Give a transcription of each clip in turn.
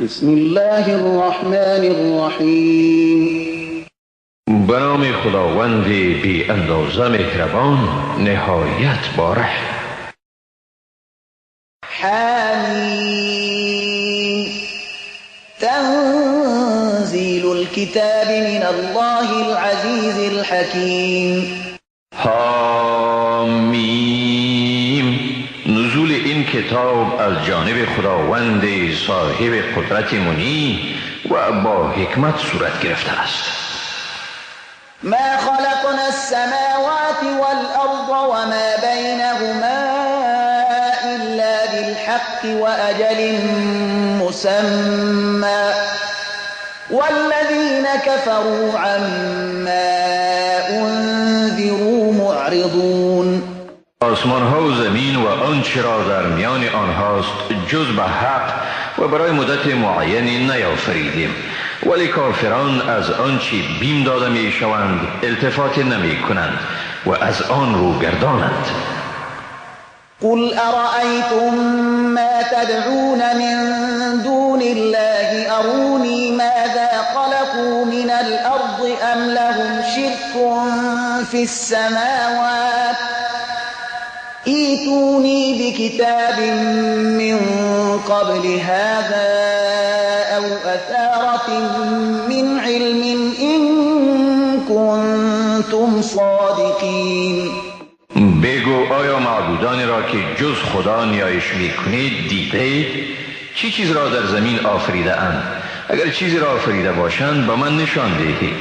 بسم الله الرحمن الرحیم. به نام خداوند بی اندازه مهربان، نهایت باره. حمیم. تنزیل الكتاب من الله العزیز الحکیم. حامیم. نزول این کتاب از جانب خداوند صاحب قدرت منی و با حکمت صورت گرفته است. ما خلقنا السماوات والأرض وما بينهما إلا بالحق وأجل مسمى والذين كفروا عما أنذروا معرضون. آسمان ها و زمین و آنچه را در میان آنهاست جز به حق و برای مدت معینی نیافریدیم، ولی کافران از آنچه بیم داده می شوند التفات نمی کنند و از آن رو گردانند. قل أرأيتم ما تدعون من دون الله أروني ماذا خلقوا من الأرض أم لهم شرك في السماوات ایتونی بکتاب من قبل هذا أو أثارة من علم إن كنتم صادقین. بگو آیا معبودانی را که جز خدا نیایش میکنید دیدید؟ چی چیز را در زمین آفریده اند؟ اگر چیزی را آفریده باشند به من نشان دهید،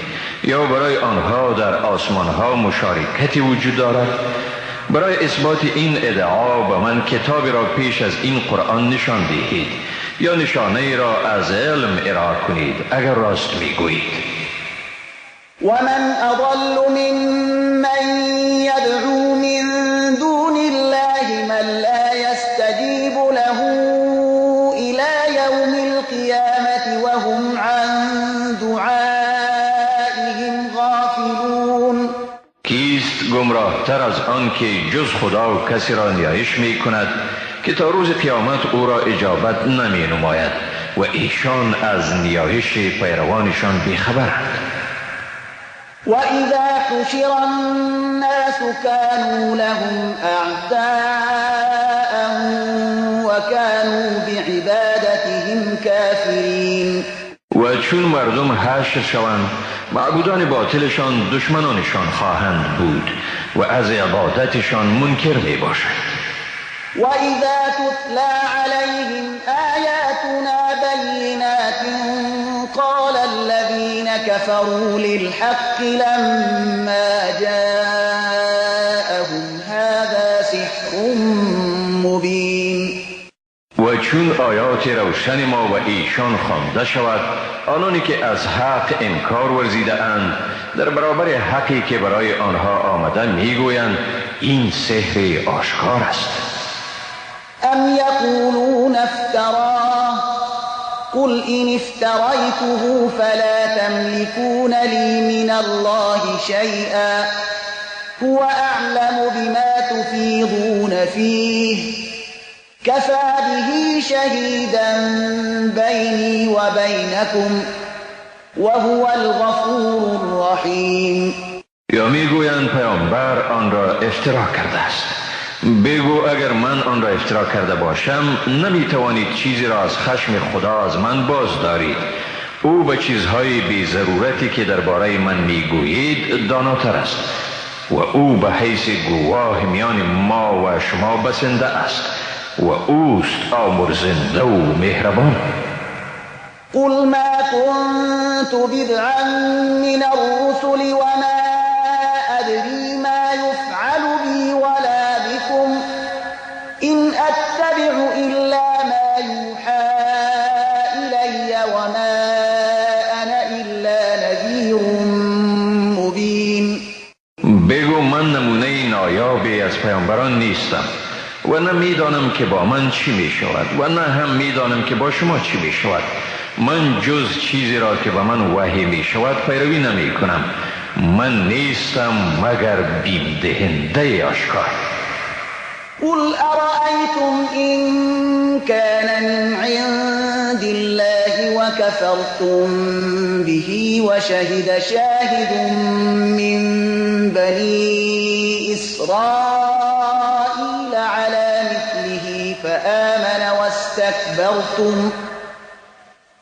یا برای آنها در آسمانها مشارکتی وجود دارد؟ برای اثبات این ادعا به من کتابی را پیش از این قرآن نشان دهید یا نشانه را از علم ارائه کنید اگر راست میگویید. ومن اضل ممن يدعو من دون الله من لا يستجيب له إلى يوم القيامة وهم عن دعائهم غافلون. کیست گمراه تر از آن که جز خدا کسی را نیایش می کند که تا روز قیامت او را اجابت نمی نماید و ایشان از نیایش پیروانشان بیخبرند. وإذا حشر الناس كانوا لهم أعداء وكانوا بعبادتهم كافرين. و چون مردم حشر شوند معبودان باطلشان دشمنانشان خواهند بود و از عبادتشان منکر می باشند. وإذا تتلى عليهم آياتنا بينات قال الذين كفروا للحق لما جاءهم هذا سحر مبين. و چون آیات روشن ما و ایشان خوانده شود، آنانی که از حق انکار ورزیده اند در برابر حقی که برای آنها آمده میگویند این سحر آشکار است. ام یقولون افتراه قل إن افتريته فلا تملكون لي من الله شيئا هو أعلم بما تفيضون فيه كفى به شهيدا بيني وبينكم وهو الغفور الرحيم. یا میگویند پیامبر آن را افترا کرده است. بگو اگر من آن را افترا کرده باشم نمیتوانید چیزی را از خشم خدا از من باز دارید. او به چیزهای بی ضرورتی که درباره من میگویید داناتر است و او به حیث گواه میان ما و شما بسنده است و اوست آمرزنده و مهربان. قل ما كنت بدعا من الرسل وما أدري ما يفعل بي ولا بكم إن أتبع إلا ما يوحى إلي وما أنا إلا نذير مبين. بگو من نمونه نایابی از پیامبران نیستم و نه میدانم که با من چی می شود و نه هم میدانم که با شما چی می شود. من جز چیزی را که به من وحی می شود پیروی نمی کنم. من نیستم مگر بیم دهنده آشکار. قل أرأيتم إن كان من عند الله كفرتم به وشهد شاهد من بني إسرائيل على مثله فآمن واستكبرتم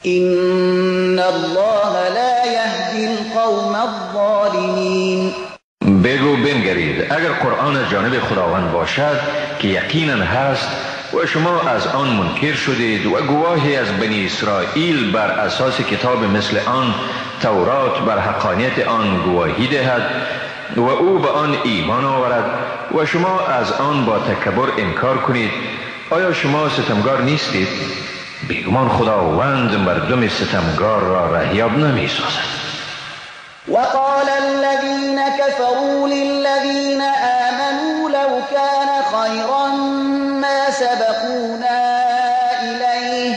إن الله لا يهدي القوم الظالمين. بگو بنگرید اگر قرآن از جانب خداوند باشد که یقینا هست و شما از آن منکر شدید و گواهی از بنی اسرائیل بر اساس کتاب مثل آن تورات بر حقانیت آن گواهی دهد و او به آن ایمان آورد و شما از آن با تکبر انکار کنید، آیا شما ستمگار نیستید؟ بیگمان خداوند مردم ستمگار را رهیاب نمی سازد. وقال الذين كفروا للذين آمنوا لو كان خيرا ما سبقونا إليه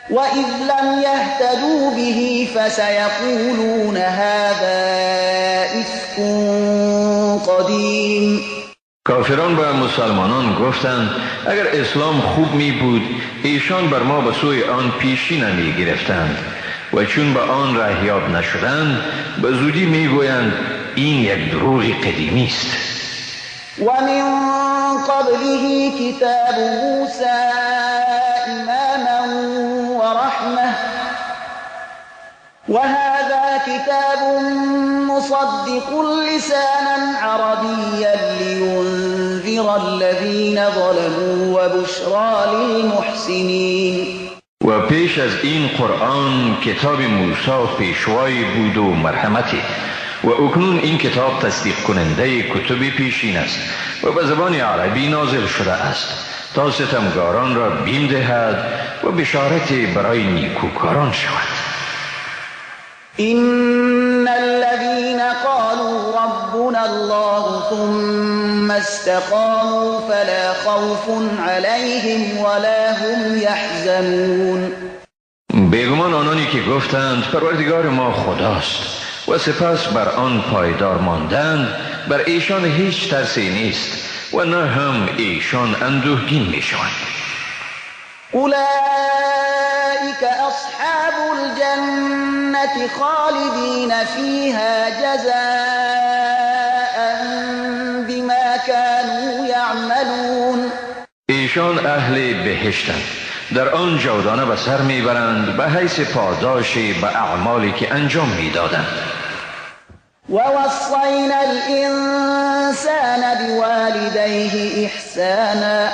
وإذ لم يهتدوا به فسيقولون هذا إفك قديم. کافران به مسلمانان گفتند اگر اسلام خوب می بود ایشان بر ما به سوی آن پیشی نمی گرفتند و چون به آن رهیاب نشدند به زودی می گویند این یک دروغ قدیمی است. و من قبله کتاب موسی اماما و رحمة وهذا كتاب مصدق لسانا عربيا لينذر الذين ظلموا وبشرى للمحسنين. و پیش از این قرآن کتاب موسی پیشوای بود و مرحمتی و اکنون این کتاب تصدیق کننده کتب پیشین است و به زبان عربی نازل شده است تا ستمگاران را بیم دهد و بشارت برای نیکوکاران شود. إن الذين قالوا ربنا الله ثم استقاموا فلا خوف عليهم ولا هم يحزنون. بیگمان آنانی که گفتند پروردگار ما خداست و سپس بر آن پایدار ماندند، بر ایشان هیچ ترسی نیست و نه هم ایشان اندوهگین میشوند. أولئك أصحاب الجنة خالدين فيها جزاء بما كانوا يعملون. ایشان اهل بهشتند، در آن جاودانه به سر میبرند به حیث پاداش به اعمالی که انجام میدادند. ووصينا الإنسان بوالديه إحسانا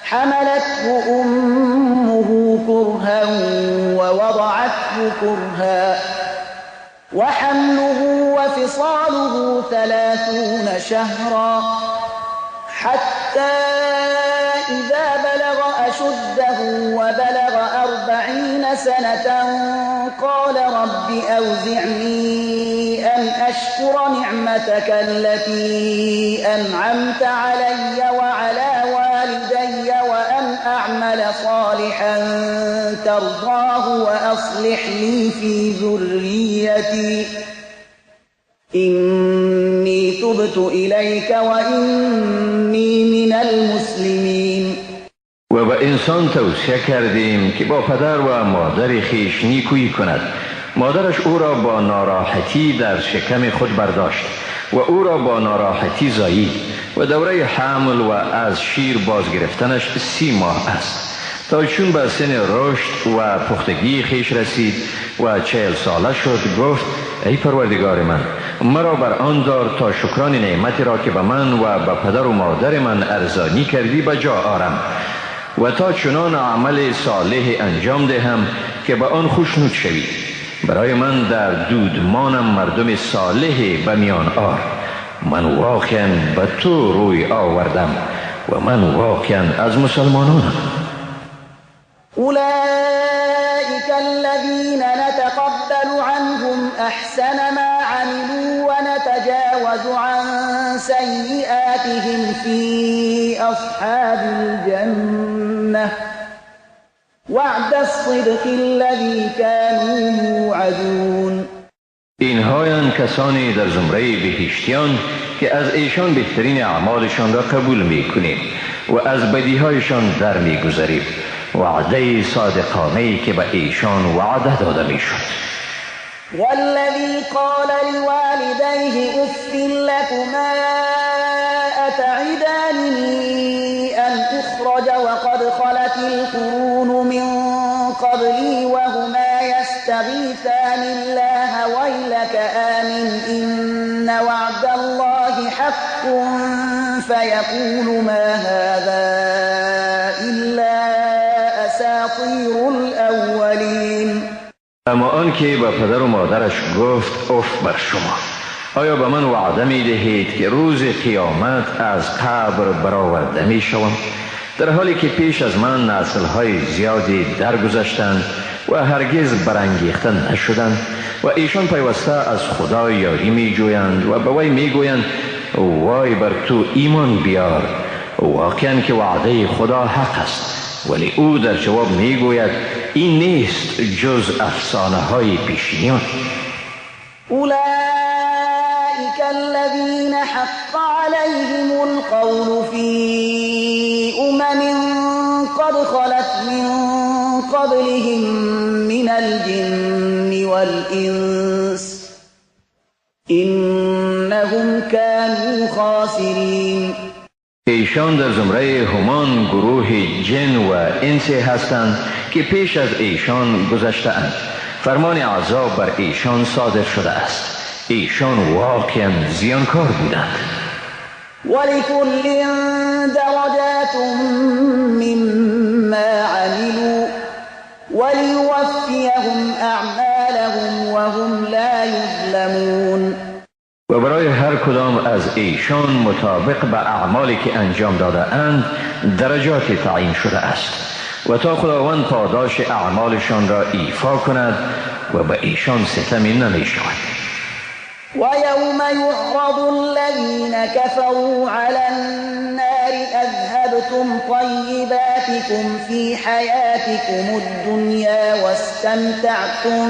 حملته أمه كرها ووضعته كرها وحمله وفصاله 30 شهرا حتى إذا بلغ أشده وبلغ 40 سنة قال رب أوزعني أن أشكر نعمتك التي أنعمت علي وعلى والدي وأن أعمل صالحا ترضاه وأصلح لي في ذريتي إني تبت إليك وإني من المسلمين. و به انسان توصیه کردیم که با پدر و مادر خویش نیکویی کند. مادرش او را با ناراحتی در شکم خود برداشت و او را با ناراحتی زایید و دوره حمل و از شیر بازگرفتنش 30 ماه است تا چون به سن رشد و پختگی خویش رسید و 40 ساله شد گفت ای پروردگار من، مرا بر آن دار تا شکران نعمتی را که به من و به پدر و مادر من ارزانی کردی به جا آرم و تا چنان عمل صالح انجام دهم که به آن خوشنود شوی. برای من در دودمانم مردم صالح به میان آر. من واقعا به تو روی آوردم و من واقعا از مسلمانانم. أولئك الذين نتقبل عنهم أحسن ما عملوا ونتجاوز عن سيئاتهم في أصحاب الجنة وعد الصدق الذي كانوا يوعدون. اینهایند کسانی در زمره بهشتیان که از ایشان بهترین اعمالشان را قبول میکنیم و از بدیهایشان در میگذریم وعده صادقانه که به ایشان وعده داده میشد. والذی قال لوالدیه اف لکما اتعداننی ان اخرج وقد خلت القرون من قبلی وهما یستغیثان الله ویلک آمن ان وعد الله حق فیقول ما هذا الا اساطیر الاولین. اما آن که به پدر و مادرش گفت اف بر شما، آیا به من وعده می دهید که روز قیامت از قبر برآورده می شوم، در حالی که پیش از من نسل‌های زیادی درگذشتند و هرگز برانگیخته نشدند و ایشان پیوسته از خدا یاری می جویند و به وی می گویند وای بر تو ایمان بیار، واقعا که وعده خدا حق است، ولی او در جواب می گوید این نیست جز افسانه های پیشینیان. اولئک الذین حق علیهم القول فی امم قد خلت من قبلهم من الجن والانس انهم كانوا خاسرین. ایشان در زمره همان گروه جن و انس هستند که پیش از ایشان گذشته‌اند. فرمان عذاب بر ایشان صادر شده است. ایشان واقعا زیانکار بودند. ولکل درجات مما عملوا وليوفیهم اعمالهم وهم لا یظلمون. و برای هر کدام از ایشان مطابق به اعمالی که انجام داده اند درجات تعیین شده است و تا خداوند پاداش اعمالشان را ایفا کند و به ایشان ستمی نمی شود. و یوم یعرض الذین كفروا علی النار اذهبتم طیباتکم فی حیاتکم الدنیا واستمتعتم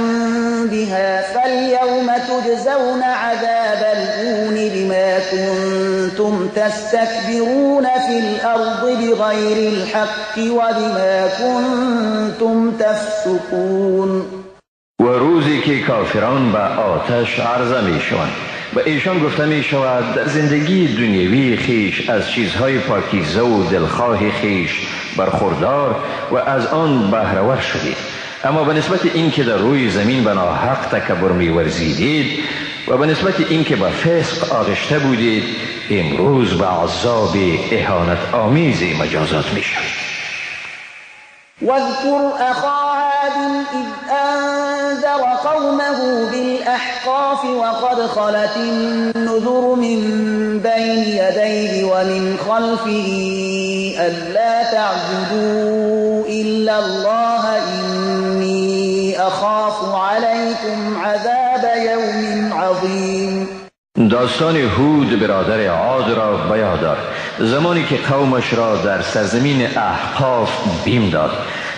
بها فالیوم تجزون عذاب الهون بما كنتم تستكبرون فی الارض بغیر الحق وبما كنتم تفسقون. و روزی که کافران به آتش عرضه می شوند و ایشان گفته می شود در زندگی دنیوی خیش از چیزهای پاکیزه و دلخواه خیش برخوردار و از آن بهره ور شدید، اما به نسبت اینکه در روی زمین به ناحق تکبر می ورزیدید و به نسبت اینکه به فسق آغشته بودید امروز به عذاب اهانت آمیز مجازات می شوید. واذكر أخا عاد إذ أنذر قومه بالأحقاف وقد خلت النذر من بين يديه ومن خلفه ألا تعبدوا إلا الله إني أخاف عليكم عذاب يوم عظيم. داستان هود برادر عاد را بیاد دار، زمانی که قومش را در سرزمین احقاف بیم داد،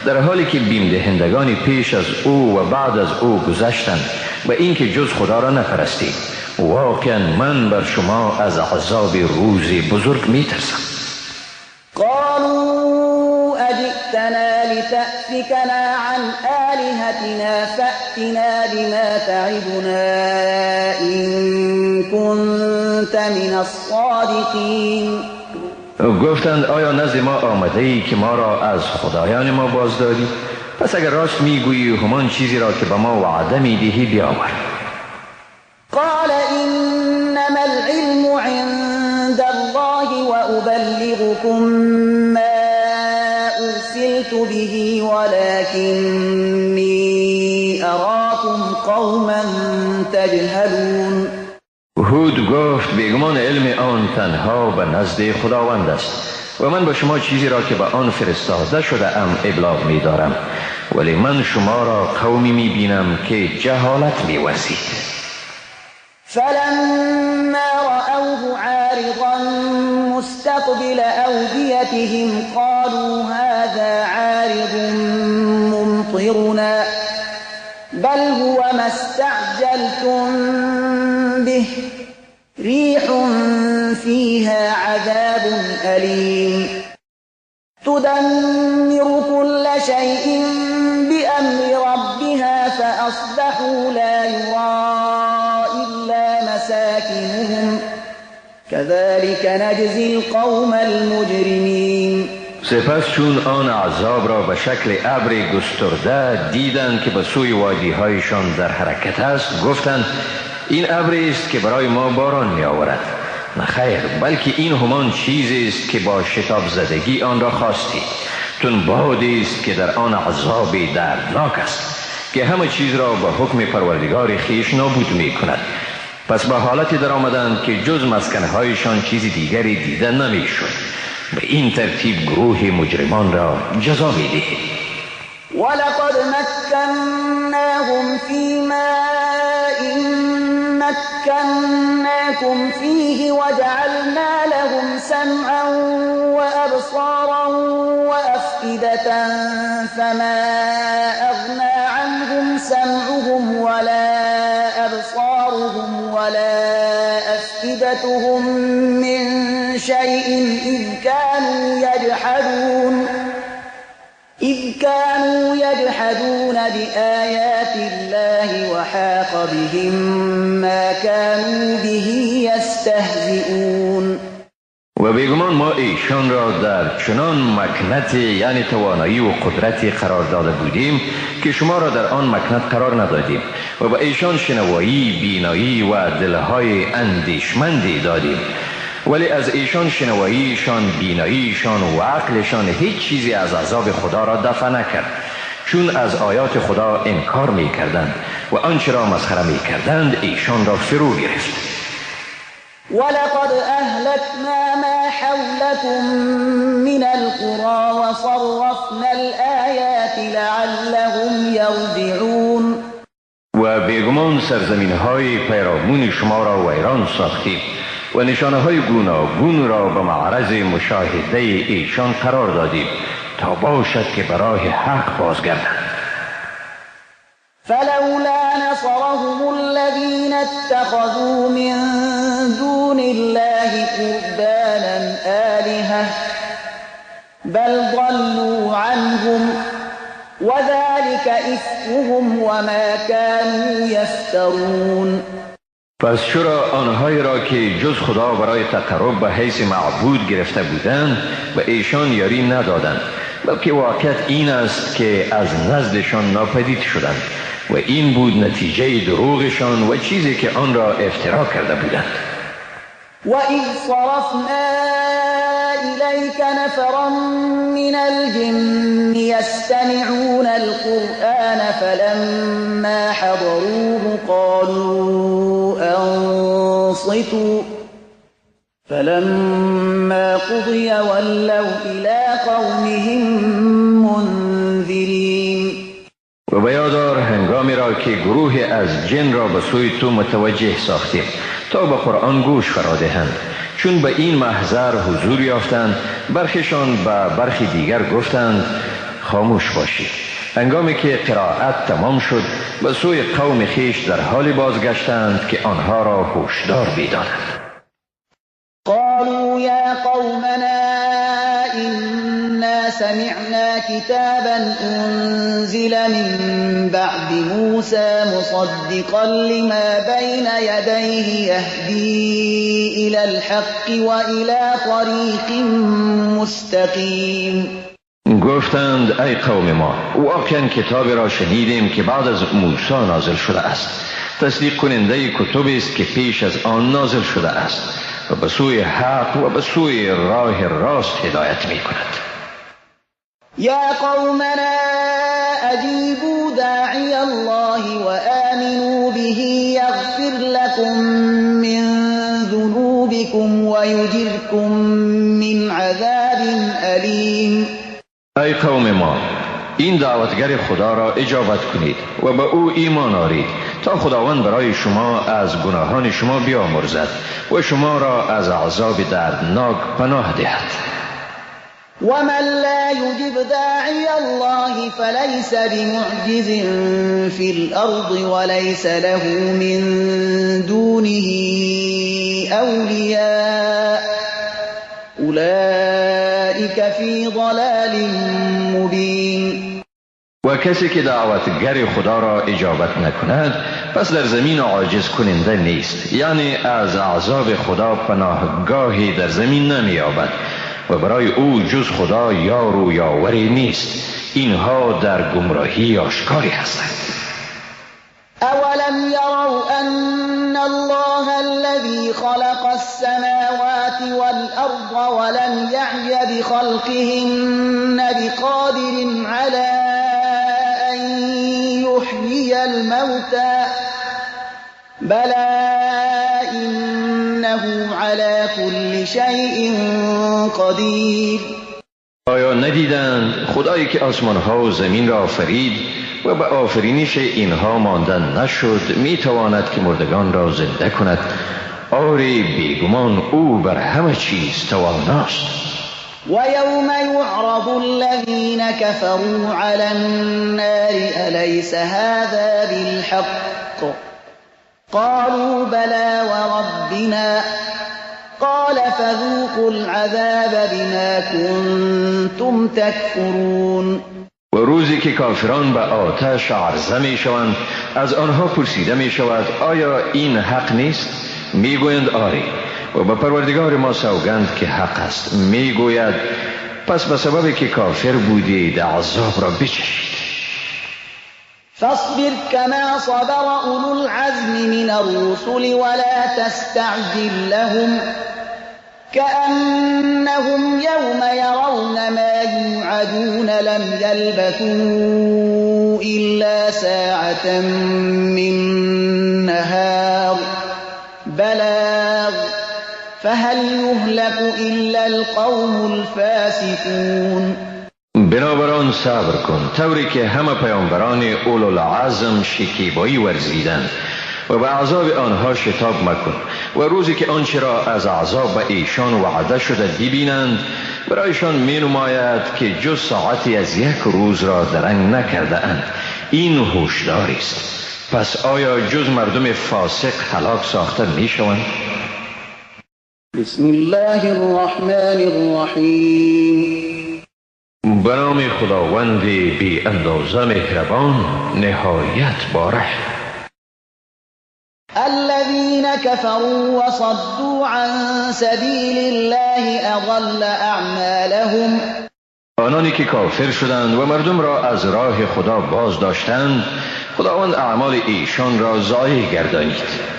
در حالی که بیم دهندگان پیش از او و بعد از او گذشتند و اینکه جز خدا را نپرستید. واقعا من بر شما از عذاب روز بزرگ میترسم. قالوا اجئتنا لتأفكنا عن آلهتنا فأتنا بما تعدنا إن كنت من الصادقین. گفتند آیا نزد ما آمده ای که ما را از خدایان ما بازداری؟ پس اگر راست میگویی همان چیزی را که به ما وعده میدهی بیاور. قال انما العلم عند الله وأبلغكم ما أرسلت به ولكني أراكم قوما تجهلون. هود گفت بیگمان علم آن تنها به نزد خداوند است و من به شما چیزی را که به آن فرستاده شده ام ابلاغ می دارم، ولی من شما را قومی می بینم که جهالت می ورزید. فلما رأوه عارضا مستقبل أوديتهم قالوا هذا عارض ممطرنا بل هو ما استعجلتم به ريح فيها عذاب أليم تدمر كل شيء بأمر ربها فأصبحوا لا يرى إلا مساكنهم كذلك نجزي القوم المجرمين. سپس چون آن عذاب را به شکل ابر گسترده دیدند که به سوی وادی هایشان در حرکت است، گفتند این ابری است که برای ما باران می آورد. نه خیر، بلکه این همان چیزی است که با شتاب زدگی آن را خواستید. تون بادی است که در آن عذاب دردناک است که همه چیز را به حکم پروردگار خویش نابود می کند. پس به حالتی در آمدند که جز مسکنهایشان چیز دیگری دیده نمی شد. به این ترتیب گروه مجرمان را جزا می دهیم. ولقد مكناهم في ماء مكناكم فيه وجعلنا لهم سمعا وأبصارا وأفئدة فما أغنى عنهم سمعهم ولا أبصارهم ولا أفئدتهم من شيء إذ كانوا يجحدون بآيات الله وحاق بهم ما كانوا به يستهزئون. و بیگمان ما ایشان را در چنان مکنت، یعنی توانایی و قدرتی قرار داده بودیم که شما را در آن مکنت قرار ندادیم و به ایشان شنوایی، بینایی و دلهای اندیشمندی دادیم، ولی از ایشان شنواییشان، بیناییشان و عقلشان هیچ چیزی از عذاب خدا را دفع نکرد، چون از آیات خدا انکار می کردند و آنچه را مسخره می کردند ایشان را فرو گرفت. ولقد أهلكنا ما حولكم من القرى وصرفنا الآيات لعلهم يرجعون. و بیگمان سرزمین های پیرامون شما را ویران ساختیم و نشانه های گوناگون را به معرض مشاهده ایشان قرار دادیم تا باشد که براه حق بازگردند. فلولا نصرهم الذين اتخذوا من دون الله قربانا آلهة بل ضلوا عنهم وذلك إفكهم وما كانوا يفترون. پس چرا آنهایی را که جز خدا برای تقرب به حیث معبود گرفته بودند به ایشان یاری ندادند، بلکه واقعیت این است که از نزدشان ناپدید شدند و این بود نتیجه دروغشان و چیزی که آن را افترا کرده بودند. وَإِذْ صَرَفْنَا إِلَيْكَ نَفَرًا مِنَ الْجِنِّ يَسْتَمِعُونَ الْقُرْآنَ فَلَمَّا حَضَرُوهُ قَالُوا أَنصِتُوا فَلَمَّا قُضِيَ وَلَّوْا إِلَى قَوْمِهِمْ مُنذِرِينَ. و بیادار هنگامی را که گروه از جن را به سوی تو متوجه ساختیم تا به قرآن گوش فرا دهند، چون به این محضر حضور یافتند برخیشان به برخی دیگر گفتند خاموش باشید. هنگامی که قرائت تمام شد به سوی قوم خویش در حال بازگشتند که آنها را هوشدار بدادند. قالوا یا قومنا إنا سمعنا كتابا أنزل من بعد موسى مصدقا لما بين يديه يهدي إلى الحق وإلى طريق مستقيم. گفتند ای قوم ما، واقعا کتابی را شنیدیم که بعد از موسی نازل شده است، تصدیق کننده کتبی است که پیش از آن نازل شده است و به سوی حق و به سوی راه راست هدایت می کند. یا قومنا اجیبوا داعی الله وآمنوا به یغفر لكم من ذنوبكم ویجرکم من عذاب الیم. ای قوم ما، این دعوتگر خدا را اجابت کنید و به او ایمان آرید تا خداوند برای شما از گناهان شما بیامرزد و شما را از عذاب دردناک پناه دهد. و من لا یجب داعی الله فلیس بمعجز فی الارض وليس له من دونه اولیاء اولئک فی ضلال مبین. و کسی که دعوتگر خدا را اجابت نکند پس در زمین عاجز کننده نیست، یعنی از عذاب خدا پناهگاهی در زمین نمی‌یابد و برای او جز خدا یار و یاوری نیست. اینها در گمراهی آشکاری هستند. اولم یروا ان الله الذی خلق السماوات والارض ولم یعی بخلقهن بقادر علی ان یحیی الموتی بلی انه علی کل شیء قدیر. آیا ندیدند خدایی که آسمانها و زمین را آفرید و به آفرینش اینها ماندن نشد میتواند که مردگان را زنده کند؟ آری، بیگمان او بر همه چیز تواناست. و یوم یعرض الذین کفروا علی النار الیس هذا بالحق قالوا بلى وربنا قال فذوقوا العذاب بما كنتم تكفرون. و روزی که کافران به آتش عرضه می شوند از آنها پرسیده می شود آیا این حق نیست؟ می گویند آری، و به پروردگار ما سوگند که حق است. می گوید پس به سبب که کافر بودید عذاب را بچشید. فاصبر كما صبر أولو العزم من الرسل ولا تستعجل لهم كأنهم يوم يرون ما يوعدون لم يلبثوا إلا ساعة من نهار بلاغ فهل يهلك إلا القوم الفاسقون. بنابران صبر کن طوری که همه پیامبران اولوالعزم شکیبایی ورزیدند و به عذاب آنها شتاب مکن و روزی که آنچه را از عذاب به ایشان وعده شده ببینند برایشان می نماید که جز ساعتی از یک روز را درنگ نکرده اند. این هوشداری است. پس آیا جز مردم فاسق هلاک ساخته می شوند؟ بسم الله الرحمن الرحیم. به نام خداوند بی اندازه مهربان نهایت باره. الذين كفروا وصدوا عن سبيل الله اضل اعمالهم. آنانی که کافر شدند و مردم را از راه خدا باز داشتند خداوند اعمال ایشان را ضایع گردانید.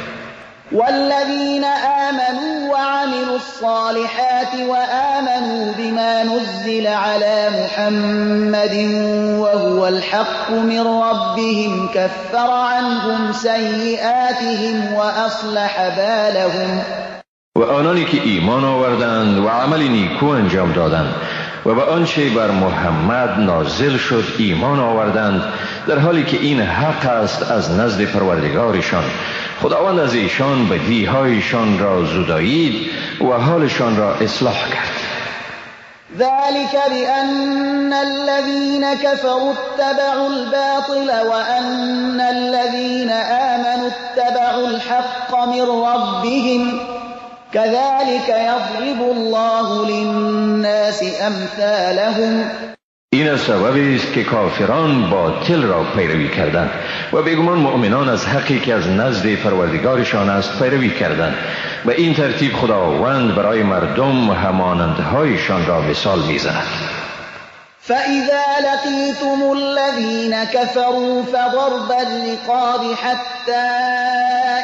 والذين آمنوا وعملوا الصالحات وآمنوا بما نزل على محمد وهو الحق من ربهم كفر عنهم سيئاتهم وأصلح بالهم. و آنانی که ایمان آوردند و عمل نیکو انجام دادند و به آنچه بر محمد نازل شد ایمان آوردند در حالی که این حق است از نزد پروردگارشان، خداوند از ایشان بدیهایشان را زدایید و حالشان را اصلاح کرد. ذلك بأن الذين كفروا اتبعوا الباطل وأن الذين آمنوا اتبعوا الحق من ربهم كذلك يضرب الله للناس أمثالهم. این سبب است که کافران باطل را پیروی کردند و بیگمان مؤمنان از حقی که از نزد پروردگارشان است پیروی کردند. به این ترتیب خداوند برای مردم همانندهایشان را مثال میزند. فإذا لقيتم الذين كفروا فضرب الرقاب حتى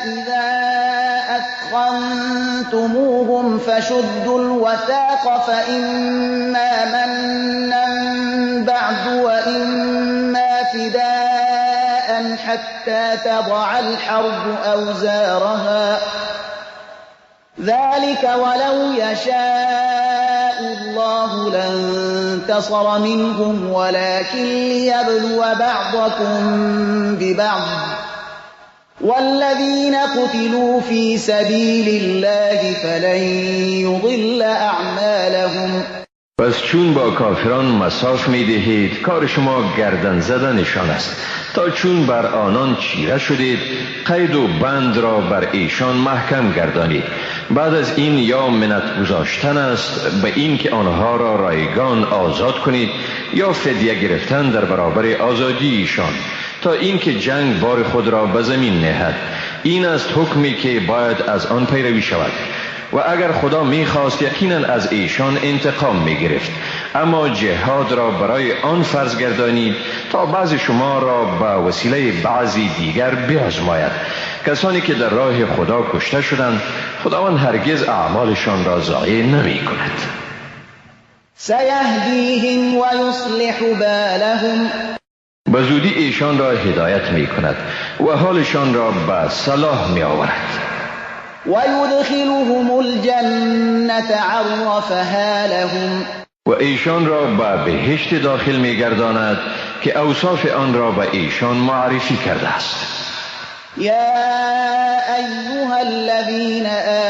إذا أثخنتموهم فشدوا الوثاق فإما منا بعد وإما فداء حتى تضع الحرب أوزارها ذلك ولو يشاء الله لانتصر منهم ولكن ليبلو بعضكم ببعض والذين قتلوا في سبيل الله فلن يضل أعمالهم. پس چون با کافران مصاف می دهید کار شما گردن زدنشان است تا چون بر آنان چیره شدید قید و بند را بر ایشان محکم گردانید. بعد از این یا منت گذاشتن است به این که آنها را رایگان آزاد کنید یا فدیه گرفتن در برابر آزادیشان تا اینکه جنگ بار خود را به زمین نهد. این است حکمی که باید از آن پیروی شود. و اگر خدا میخواست یقینا از ایشان انتقام میگرفت، اما جهاد را برای آن فرض گردانید تا بعض شما را به وسیله بعضی دیگر بیازماید. کسانی که در راه خدا کشته شدند، خداوند هرگز اعمالشان را ضایع نمی کند. سیهدیهم و یصلح بالهم. به زودی ایشان را هدایت می کند و حالشان را به صلاح می آورد. و یدخلهم الجنة عرفها لهم. و ایشان را به بهشت داخل می گرداند که اوصاف آن را به ایشان معرفی کرده است. یا ایها الذین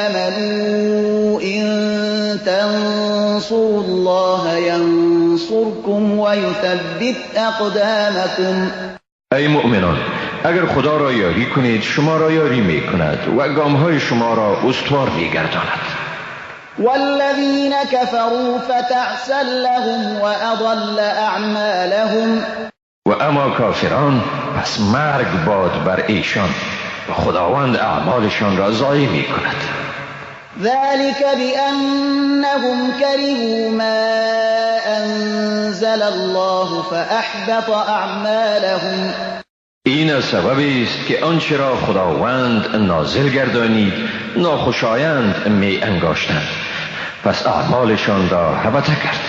آمنوا ان تنصروا الله ینصرکم و یثبت اقدامکم. ای مؤمنان، اگر خدا را یاری کنید شما را یاری می کند و گامهای شما را استوار می گرداند. والذین كفروا فتعسا لهم واضل اعمالهم. و اما کافران پس مرگ باد بر ایشان و خداوند اعمالشان را ضایع می کند. ذلك بأنهم كرهوا ما أنزل الله فأحبط أعمالهم. این سبب است که آنچه را خداوند نازل گردانید ناخوشایند می انگاشتند، پس اعمالشان را هبته کرد.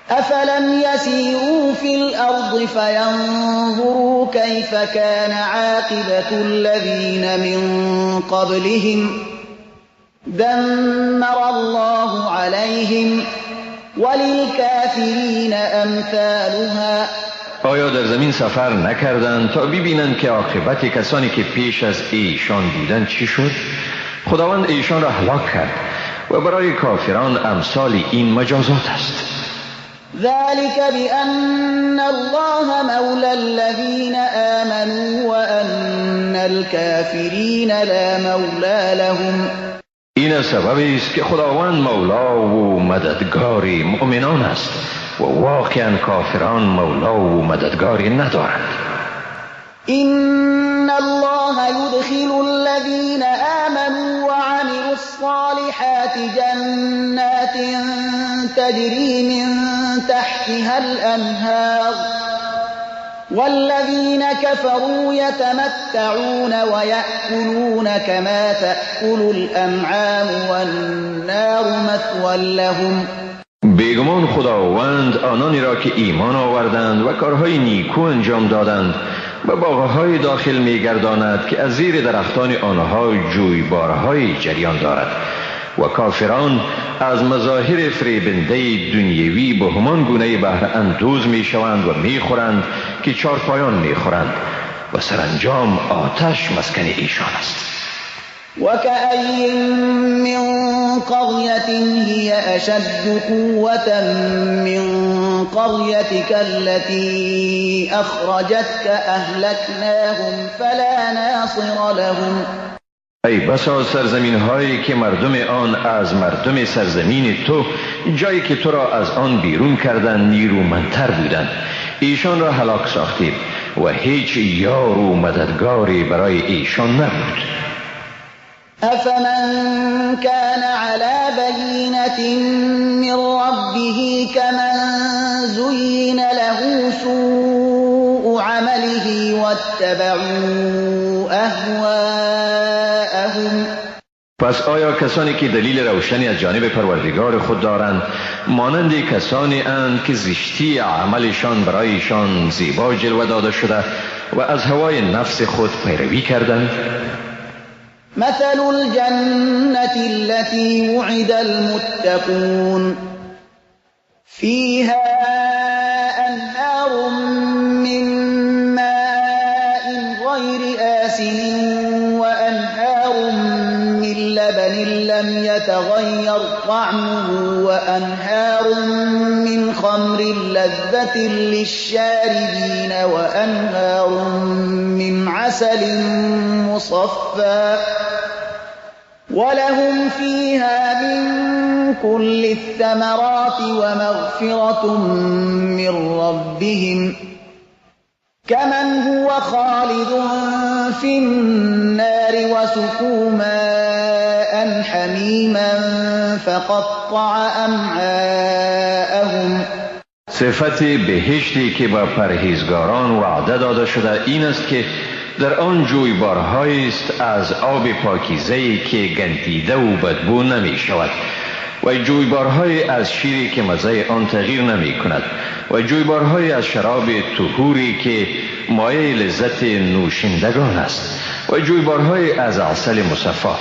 أفلم يسيروا في الأرض فينظروا كيف كان عاقبة الذين من قبلهم دمر الله عليهم وللكافرين أمثالها. آیا در زمین سفر نکردند تا ببینند که عاقبت کسانی که پیش از ایشان بودند چی شد؟ خداوند ایشان را هلاک کرد و برای کافران امثال این مجازات است. ذلك بأن الله مولى الذين آمنوا وأن الكافرين لا مولى لهم. این سبب است که خداوند مولا و مددگار مؤمنان است و واقعا کافران مولا و مددگاری ندارند. إن الله يدخل الذين آمنوا وعملوا الصالحات جنات تجري من تحتها الأنهار والذين كفروا يتمتعون ويأكلون كما تأكل الأنعام والنار مثوى لهم. بیگمان خداوند آنانی را که ایمان آوردند و کارهای نیکو انجام دادند به باغهای داخل می‌گرداند که از زیر درختان آنها جویبارهای جریان دارد و کافران از مظاهر فریبنده دنیوی به همان گونه بهره اندوز میشوند و میخورند که چارپایان میخورند و سرانجام آتش مسکن ایشان است. وكأي من قرية هي أشد قوة من قريتك التي أخرجتك أهلكناهم فلا ناصر لهم. ای بسا سرزمین هایی که مردم آن از مردم سرزمین تو، جایی که تو را از آن بیرون کردند، نیرومندتر بودند. ایشان را هلاک ساختیم و هیچ یار و مددگاری برای ایشان نبود. أفمن كان على بينة من ربه كمن زين له سوء عمله واتبعوا أهواءهم. پس آیا کسانی که دلیل روشنی از جانب پروردگار خود دارند مانند کسانی اند که زشتی عملشان برایشان زیبا جلوه داده شده و از هوای نفس خود پیروی کردند؟ مثل الجنة التي وعد المتقون فيها أنهار من ماء غير آسن وأنهار من لبن لم يتغير طعمه وأنهار من خمر لذة للشاربين وأنهار من عسل مصفى ولهم فيها من كل الثمرات ومغفرة من ربهم كمن هو خالد في النار وسقوا ماء حميما فقطع أمعاءهم. صفت بهشتی که به پرهیزگاران وعده داده شده این است که در آن جویبارهایی است از آب پاکیزه‌ای که گندیده و بدبو نمی شود و جویبارهای از شیری که مزه آن تغییر نمی کند و جویبارهای از شراب طهوری که مایه لذت نوشندگان است و جویبارهای از عسل مصفا.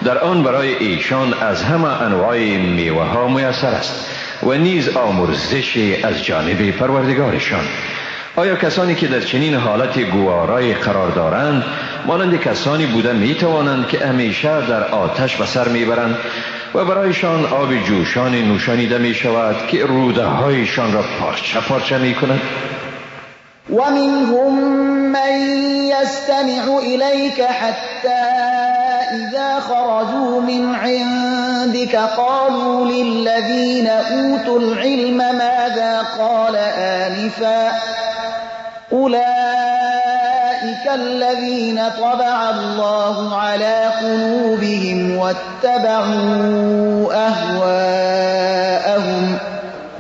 در آن برای ایشان از همه انواع میوه ها میسر است و نیز آمرزش از جانب پروردگارشان. آیا کسانی که در چنین حالت گوارای قرار دارند مانند کسانی بوده می توانند که همیشه در آتش به سر می برند و برایشان آب جوشان نوشانیده می شود که روده هایشان را پارچه پارچه می کند؟ ومنهم من يستمع إليك حتى إذا خرجوا من عندك قالوا للذين أوتوا العلم ماذا قال آنفا أولئك الذين طبع الله على قلوبهم واتبعوا أهواءهم.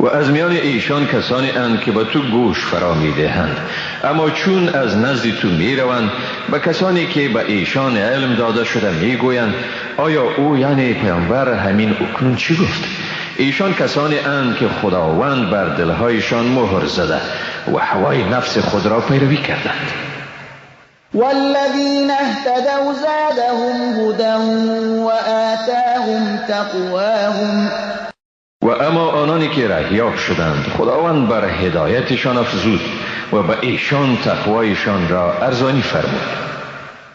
و از میان ایشان کسانی اند که به تو گوش فرا میدهند، اما چون از نزد تو میروند به کسانی که به ایشان علم داده شده میگویند آیا او یعنی پیامبر همین اکنون چی گفت؟ ایشان کسانی اند که خداوند بر دلهایشان مهر زده و هوای نفس خود را پیروی کردند. والذین اهتدوا زادهم هدى وآتاهم تقواهم. و اما آنانی که رهیاب شدند خداوند بر هدایتشان افزود و به ایشان تقوایشان را ارزانی فرمود.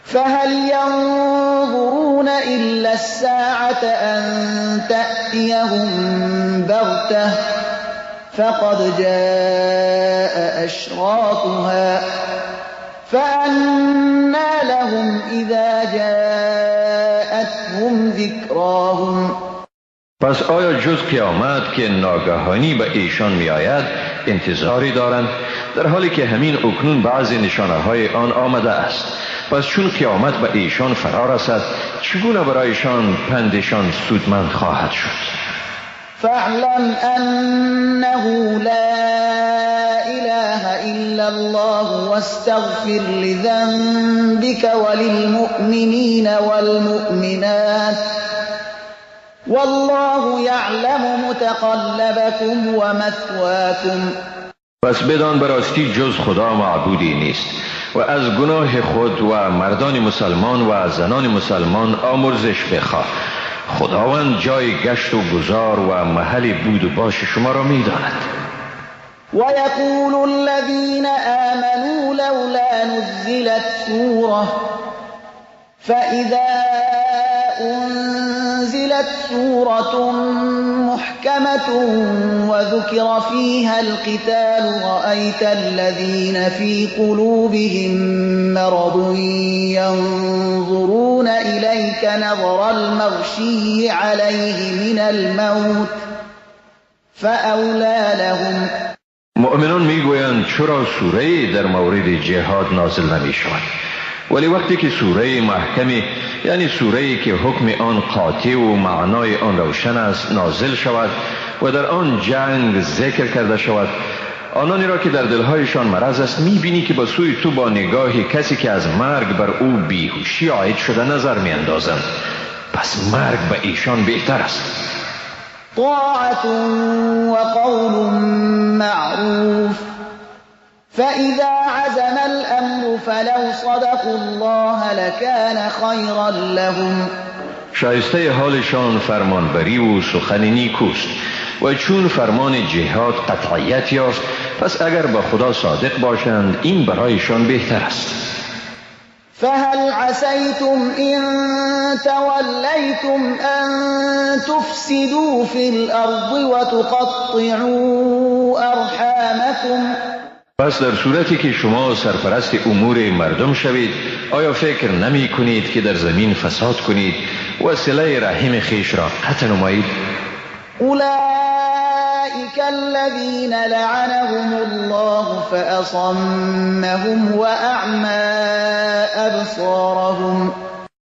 فهل ينظرون إلا الساعة أن تأتيهم بغتة فقد جاء أشراطها فأنى لهم إذا جاءتهم ذكراهم. پس آیا جز قیامت که ناگهانی به ایشان می آید انتظاری دارند، در حالی که همین اکنون بعضی نشانه های آن آمده است؟ پس چون قیامت به ایشان فرا رسد چگونه برایشان پندشان سودمند خواهد شد؟ فاعلم انه لا اله الا الله واستغفر لذنبك وللمؤمنین والمؤمنات والله یعلم متقلبکم ومثواکم. پس بدان براستی جز خدا معبودی نیست و از گناه خود و مردان مسلمان و زنان مسلمان آمرزش بخواه. خداوند جای گشت و گذار و محل بود و باش شما را می داند. و یقول الذین آمنوا لولا نزلت سورة فإذا أنزلت سورة محكمة وذكر فيها القتال رأيت الذين في قلوبهم مرض ينظرون إليك نظر المغشي عليه من الموت فأولى لهم. مؤمنان میگویند چرا سوره در مورد جهاد نازل نمی شود؟ ولی وقتی که سوره محکمی، یعنی سوره‌ای که حکم آن قاطع و معنای آن روشن است، نازل شود و در آن جنگ ذکر کرده شود، آنانی را که در دلهایشان مرض است میبینی که به سوی تو با نگاه کسی که از مرگ بر او بیهوشی عاید شده نظر میاندازند. پس مرگ به ایشان بهتر است. طاعة وقول معروف فإذا عزم الأمر فلو صدقوا الله لكان خيرا لهم. شایسته حالشان فرمانبری و سخن نیکوست و چون فرمان جهاد قطعیت یافت، پس اگر با خدا صادق باشند این برایشان بهتر است. فهل عسيتم إن توليتم أن تفسدوا في الأرض وتقطعوا أرحامكم. پس در صورتی که شما سرپرست امور مردم شوید، آیا فکر نمی کنید که در زمین فساد کنید و صله رحم خویش را قطع نمایید. اولئک الذین لعنهم الله فاصمهم واعمی ابصارهم.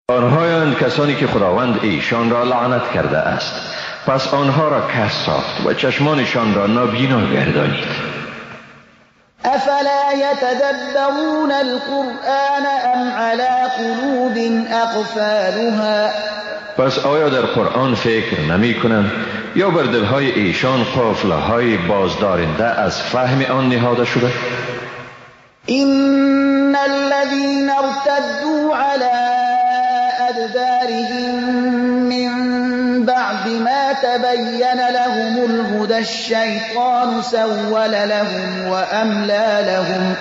آنهایند کسانی که خداوند ایشان را لعنت کرده است، پس آنها را کس ساخت و چشمانشان را نابینا گردانید. افلا یتدبرون القرآن ام علی قلوب اقفالها. پس آیا در قرآن فکر نمی کنند یا بر دلهای ایشان قفلهای بازدارنده از فهم آن نهاده شده؟ ان الذين ارتدوا على ادبارهم من بعد ما تبين لهم الهدى الشیطان سول لهم واملى لهم.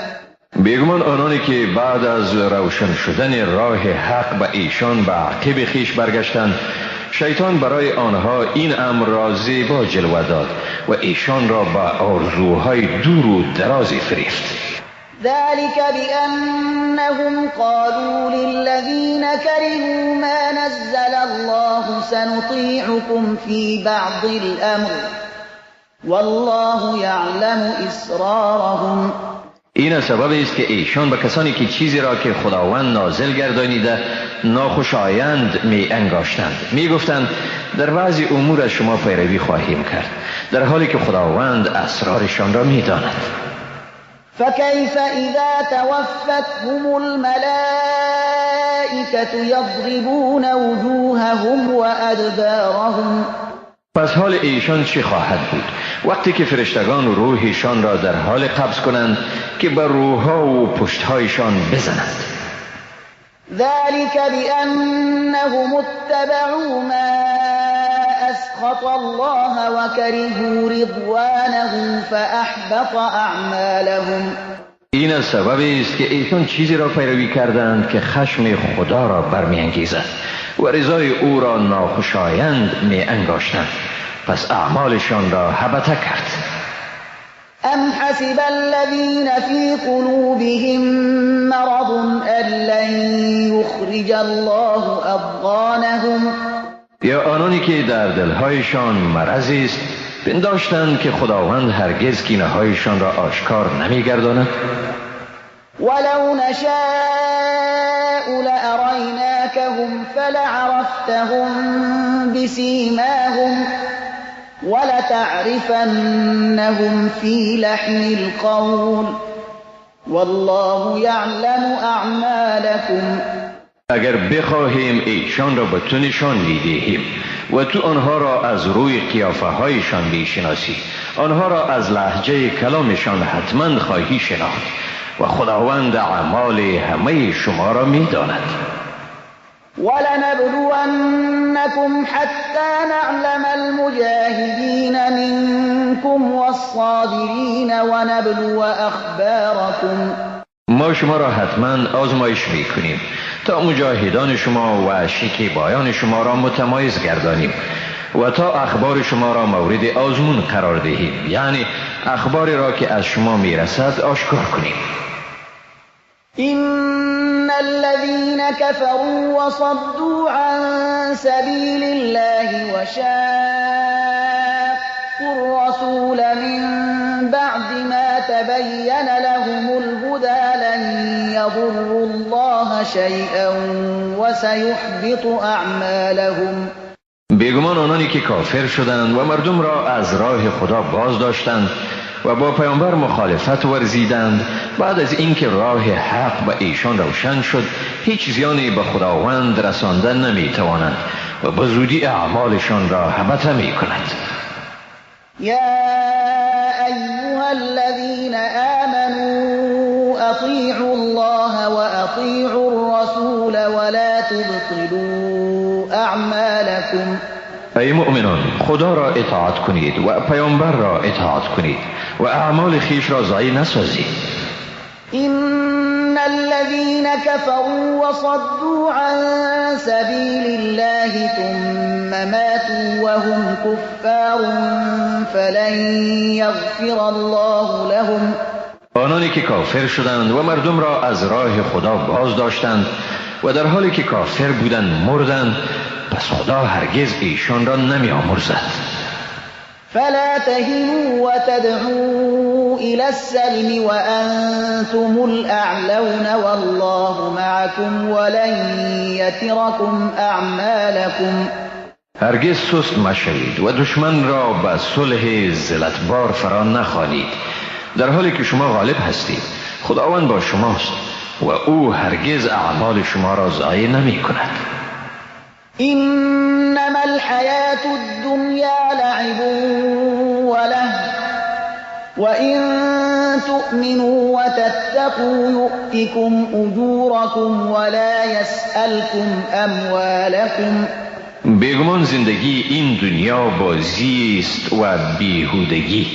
بیگمان آنانی که بعد از روشن شدن راه حق به ایشان به عقب خویش برگشتند، شیطان برای آنها این امر را زیبا جلوه داد و ایشان را به آرزوهای دور و درازی فریفت. ذلك بأنهم قالوا للذين كرهوا ما نزل الله سنطيعكم في بعض الأمر والله يعلم إسرارهم. این سبب است که ایشان به کسانی که چیزی را که خداوند نازل گردانیده ناخوشایند می انگاشتند، می گفتند در بعضی امور از شما پیروی خواهیم کرد، در حالی که خداوند اسرارشان را می داند. فكيف إذا توفتهم الملائكة يضربون وجوههم وأدبارهم. پس حال ایشان چی خواهد بود وقتی که فرشتگان روحشان را در حال قبض کنند که بر روحها و پشتهایشان بزنند؟ ذلك بأنهم اتبعوا ما أسخط الله وكرهوا رضوانه فأحبط أعمالهم. این از سبب است که ایشان چیزی را پیروی کردند که خشم خدا را برمی‌انگیزد و رضای او را ناخوشایند می انگاشتند، پس اعمالشان را هبته کرد. ام حسب الذين في قلوبهم مرض ان لن يخرج الله اضغانهم. یا آنانی که در دلهایشان مرضی است پنداشتند که خداوند هرگز کینه‌هایشان را آشکار نمی‌گرداند؟ ولو نشاء لأریناکهم فلعرفتهم بسیماهم ولتعرفنهم فی لحن القول والله یعلم اعمالکم. اگر بخواهیم ایشان را به تو نشان می‌دهیم و تو آنها را از روی قیافه هایشان می‌شناسی، آنها را از لهجه کلامشان حتما خواهی شناخت و خداوند اعمال همه شما را می‌داند. ولنبلونكم حتى نعلم المجاهدين منكم والصابرين ونبلو أخباركم. ما شما را حتما آزمایش می‌کنیم تا مجاهدان شما و شکیبایان شما را متمایز گردانیم و تا اخبار شما را مورد آزمون قرار دهیم، یعنی اخباری را که از شما میرسد آشکار کنیم. إن الذين كفروا وصدوا عن سبيل الله وشاقوا الرسول من بعد ما تبين لهم الهدى لن يضروا الله شيئا وسيحبط أعمالهم. بیگمان آنانی که کافر شدند و مردم را از راه خدا باز داشتند و با پیامبر مخالفت ورزیدند، بعد از اینکه راه حق به ایشان روشن شد هیچ زیانی به خداوند رسانده نمیتوانند و به زودی اعمالشان را هبته میکند. یا ایها الذین آمنوا اطیعوا الله و اطیعوا الرسول ولا تبطلوا اعمالکم. ای مؤمنان، خدا را اطاعت کنید و پیامبر را اطاعت کنید و اعمال خویش را ضایع نسازید. إن الذين كفروا وصدوا عن سبيل الله ثم ماتوا وهم كفار فلن يغفر الله لهم. آنانی که کافر شدند و مردم را از راه خدا باز داشتند و در حالی که کافر بودند مردند، پس خدا هرگز ایشان را نمی آمرزد. فلا تهنوا وتدعوا إلى السلم وأنتم الأعلون والله معكم ولن يتركم أعمالكم. هرگز سست مشوید و دشمن را به صلح ذلتبار فرا نخوانید، در حالی که شما غالب هستید. خداوند با شماست و او هرگز اعمال شما را ضایع نمی کند. انما الحیاة الدنیا لعب ولهو وإن تؤمنوا وتتقوا يؤتكم أجوركم ولا يسألكم أموالكم. بیگمان زندگی این دنیا بازی است و بیهودگی،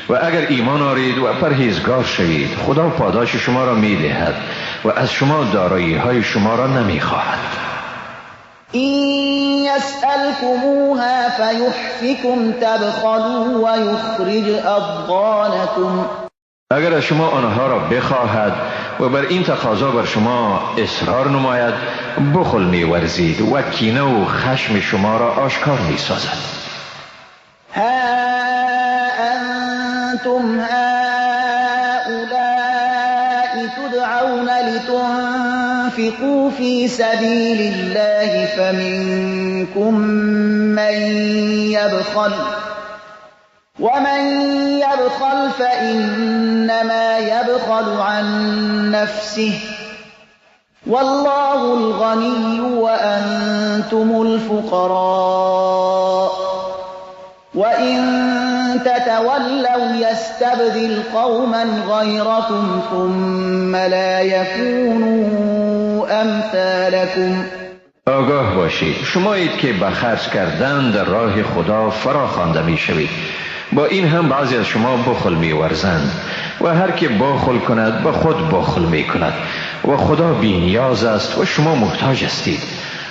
و اگر ایمان آرید و پرهیزگار شوید خدا پاداش شما را میدهد و از شما دارایی های شما را نمیخواهد. این یسألکموها فیحفکم تبخلوا ویخرج اضغانکم. اگر از شما آنها را بخواهد و بر این تقاضا بر شما اصرار نماید، بخل می‌ورزید و کینه و خشم شما را آشکار می‌سازد. ها انتم هؤلاء تدعون لتنفقوا في سبيل الله فمنكم من يبخل ومن يبخل فإنما يبخل عن نفسه والله الغني وأنتم الفقراء وإن تتولوا يستبدل قوما غيركم ثم لا يكونوا أمثالكم. آگاه باشید شمایید که به خرج کردن در راه خدا فراخوانده می شوید. با این هم بعضی از شما بخل می ورزند و هر که بخل کند به خود بخل می کند و خدا بی نیاز است و شما محتاج هستید.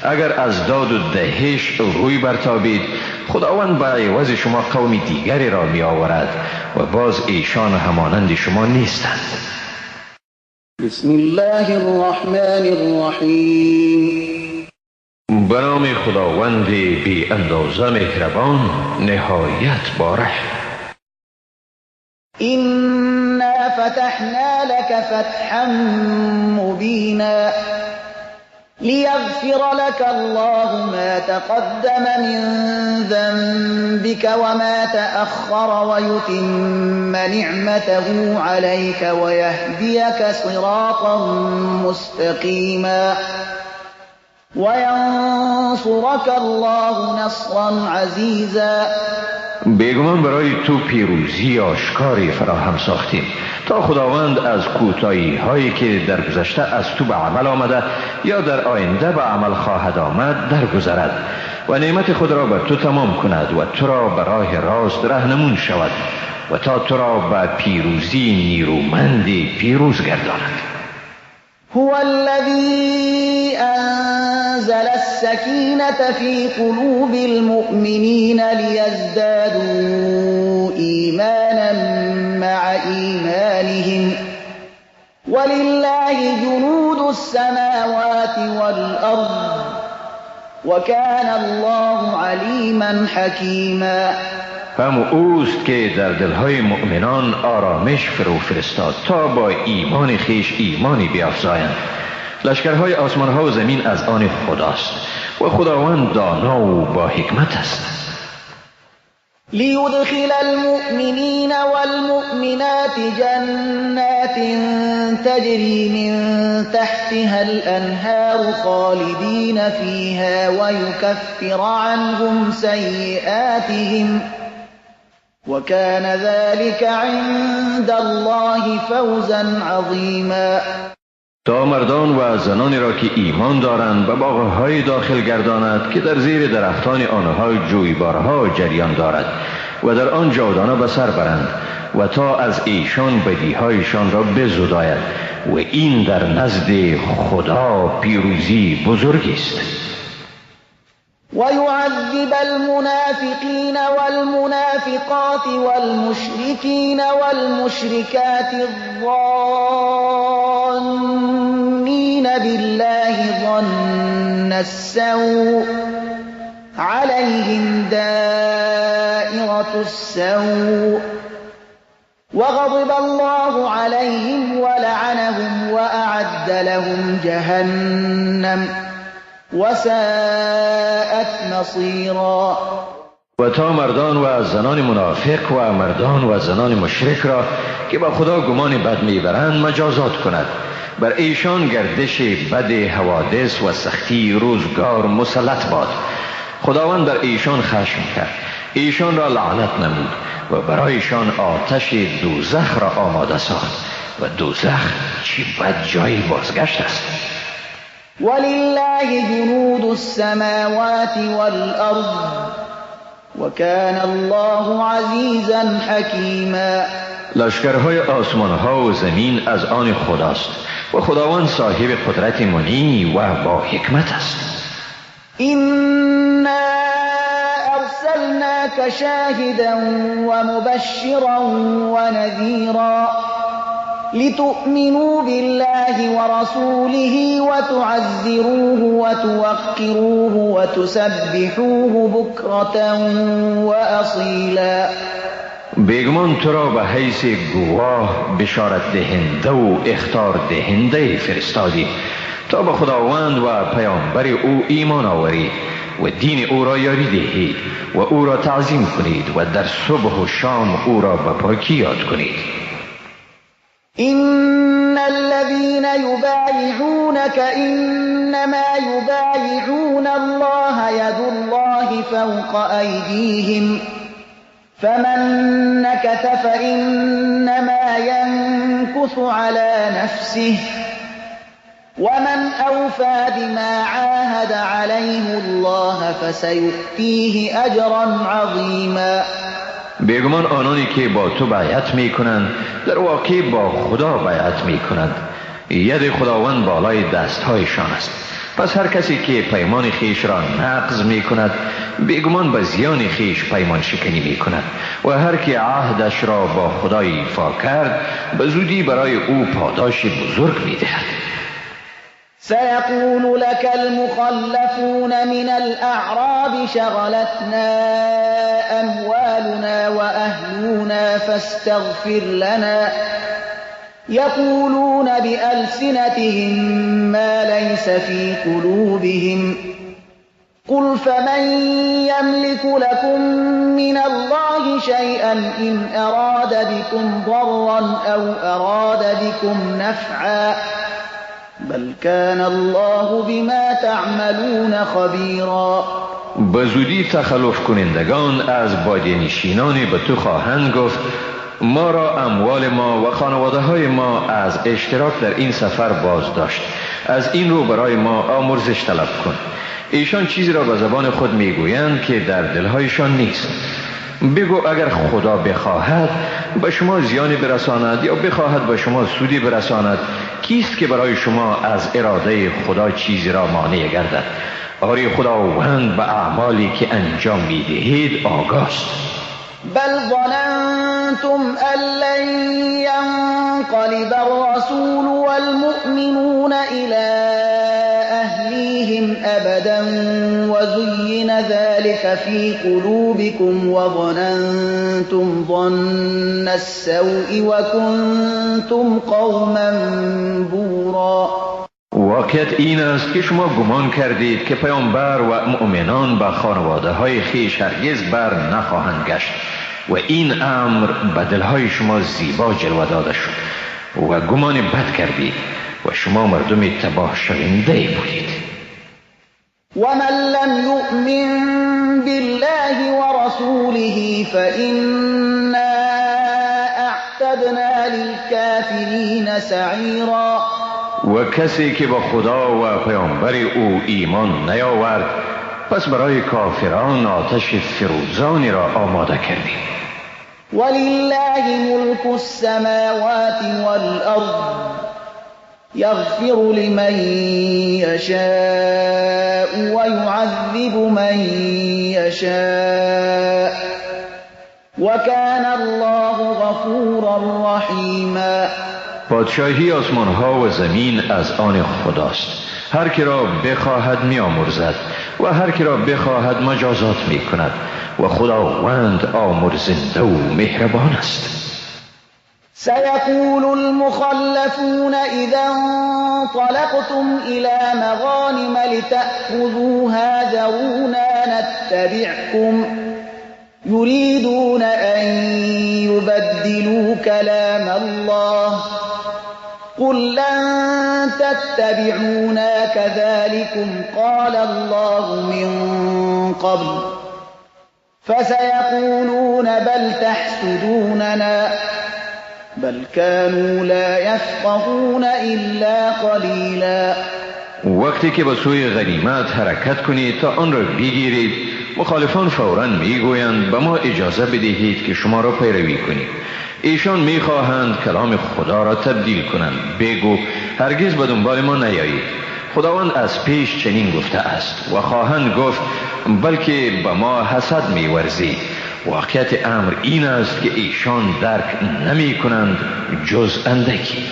اگر از داد و دهش روی برتابید خداوند به عوض شما قوم دیگری را می آورد و باز ایشان همانند شما نیستند. بسم الله الرحمن الرحیم. به نام خداوند بی اندازه مهربان نهایت باره. إنا فتحنا لك فتحا مبینا ليغفر لك الله ما تقدم من ذنبك وما تأخر ويتم نعمته عليك ويهديك صراطا مستقيما وینصرک الله نصرا عزیزا. بیگمان برای تو پیروزی آشکاری فراهم ساختیم تا خداوند از کوتاهی هایی که در گذشته از تو به عمل آمده یا در آینده به عمل خواهد آمد درگذرد و نعمت خود را بر تو تمام کند و تو را به راه راست رهنمون شود و تا تو را به پیروزی نیرومندی پیروز گرداند. هو الذي أنزل السكينة في قلوب المؤمنين ليزدادوا إيمانا مع إيمانهم ولله جنود السماوات والأرض وكان الله عليما حكيما. هم اوست که در دلهای مؤمنان آرامش فرو فرستاد تا با ایمان خیش ایمانی بیافزایند. لشکرهای آسمانها و زمین از آن خداست و خداوند دانا و با حکمت است. لیدخل المؤمنین والمؤمنات جنات تجری من تحتها الانهار خالدین فیها ویکفر عنهم سیئاتهم وكان ذلك عند الله فوزا عظیما. تا مردان و زنانی را که ایمان دارند به باغهای داخل گرداند که در زیر درختان آنها جویبارها جریان دارد و در آن جاودانه به سر برند و تا از ایشان بدیهایشان را بزداید و این در نزد خدا پیروزی بزرگی است. ويعذب المنافقين والمنافقات والمشركين والمشركات الظانين بالله ظن السوء عليهم دائرة السوء وغضب الله عليهم ولعنهم وأعد لهم جهنم وساءت مصيرا. و تا مردان و زنان منافق و مردان و زنان مشرک را که با خدا گمان بد میبرند مجازات کند. بر ایشان گردش بد حوادث و سختی روزگار مسلط باد. خداوند بر ایشان خشم کرد، ایشان را لعنت نمود و برایشان آتش دوزخ را آماده ساخت و دوزخ چی بد جای بازگشت است. ولله جنود السماوات والارض وكان الله عزیزا حکیما. لشکرهای آسمان ها و زمین از آن خداست و خداوند صاحب قدرت منی و با حکمت است. إنا أرسلناك شاهدا ومبشرا ونذيرا لتؤمنوا بالله ورسوله وتعزروه وتوقروه وتسبحوه بكرة وأصيلا. بیگمان تو را به حیث گواه، بشارت دهنده و اخطار دهنده فرستادی تا به خداوند و پیامبر او ایمان آورید و دین او را یاری دهید و او را تعظیم کنید و در صبح و شام او را به پاکی یاد کنید. إن الذين يبايعونك إنما يبايعون الله يد الله فوق أيديهم فمن نكث فإنما ينكث على نفسه ومن أوفى بما عاهد عليه الله فسيؤتيه أجرا عظيما. بیگمان آنانی که با تو بیعت میکنند در واقع با خدا بیعت میکنند. ید خداوند بالای دستهایشان است. پس هر کسی که پیمان خیش را نقض میکند بیگمان به زیان خیش پیمان شکنی میکند و هر که عهدش را با خدا ایفا کرد به زودی برای او پاداش بزرگ میدهد. سيقول لك المخلفون من الأعراب شغلتنا أموالنا وأهلنا فاستغفر لنا يقولون بألسنتهم ما ليس في قلوبهم قل فمن يملك لكم من الله شيئا إن أراد بكم ضرا أو أراد بكم نفعا بل كان الله بما تعملون خبيرا. به زودی تخلف کنندگان از بادیه نشینان به تو خواهند گفت ما را اموال ما و خانواده های ما از اشتراک در این سفر باز داشت، از این رو برای ما آمرزش طلب کن. ایشان چیزی را به زبان خود میگویند که در دلهایشان نیست. بگو اگر خدا بخواهد به شما زیانی برساند یا بخواهد به شما سودی برساند، کیست که برای شما از اراده خدا چیزی را مانع گردد؟ آری خداوند به اعمالی که انجام میدهید آگاست. بل ظننتم أن لن ينقلب الرسول والمؤمنون إلى أهليهم أبدا وزين ذلك في قلوبكم وظننتم ظن السوء وكنتم قوما بورا. واقعیت این است که شما گمان کردید که پیامبر و مؤمنان به خانواده های خویش هرگز بر نخواهند گشت و این امر به دلهای شما زیبا جلوه داده شد و گمان بد کردید و شما مردم تباه شونده بودید. ومن لم يؤمن بالله ورسوله فإنا اعتدنا للكافرين سعيرا. و کسی که با خدا و پیامبر او ایمان نیاورد پس برای کافران آتش فروزانی را آماده کردیم. ولله ملك السماوات والأرض يغفر لمن يشاء ويعذب من يشاء وكان الله غفورا رحيما. پادشاهی آسمان ها و زمین از آن خداست. هر کی را بخواهد می آمرزد و هر کی را بخواهد مجازات می کند و خداوند آمرزنده و مهربان است. سيقول المخلفون إذا انطلقتم إلى مغانم لتأخذوها ذرونا نتبعكم يريدون أن يبدلوا كلام الله قل لن تتبعونا كذلكم قال الله من قبل فسيقولون بل تحسدوننا بل كانوا لا يفقهون إلا قليلا. وقتی که به سوی غنیمت حرکت کنید تا آن را بگیرید، مخالفان فوراً میگویند به ما اجازه بدهید که شما را پیروی کنید. ایشان میخواهند کلام خدا را تبدیل کنند. بگو هرگز به دنبال ما نیایید، خداوند از پیش چنین گفته است. و خواهند گفت بلکه به ما حسد میورزید. واقعیت امر این است که ایشان درک نمی کنند جز اندکی.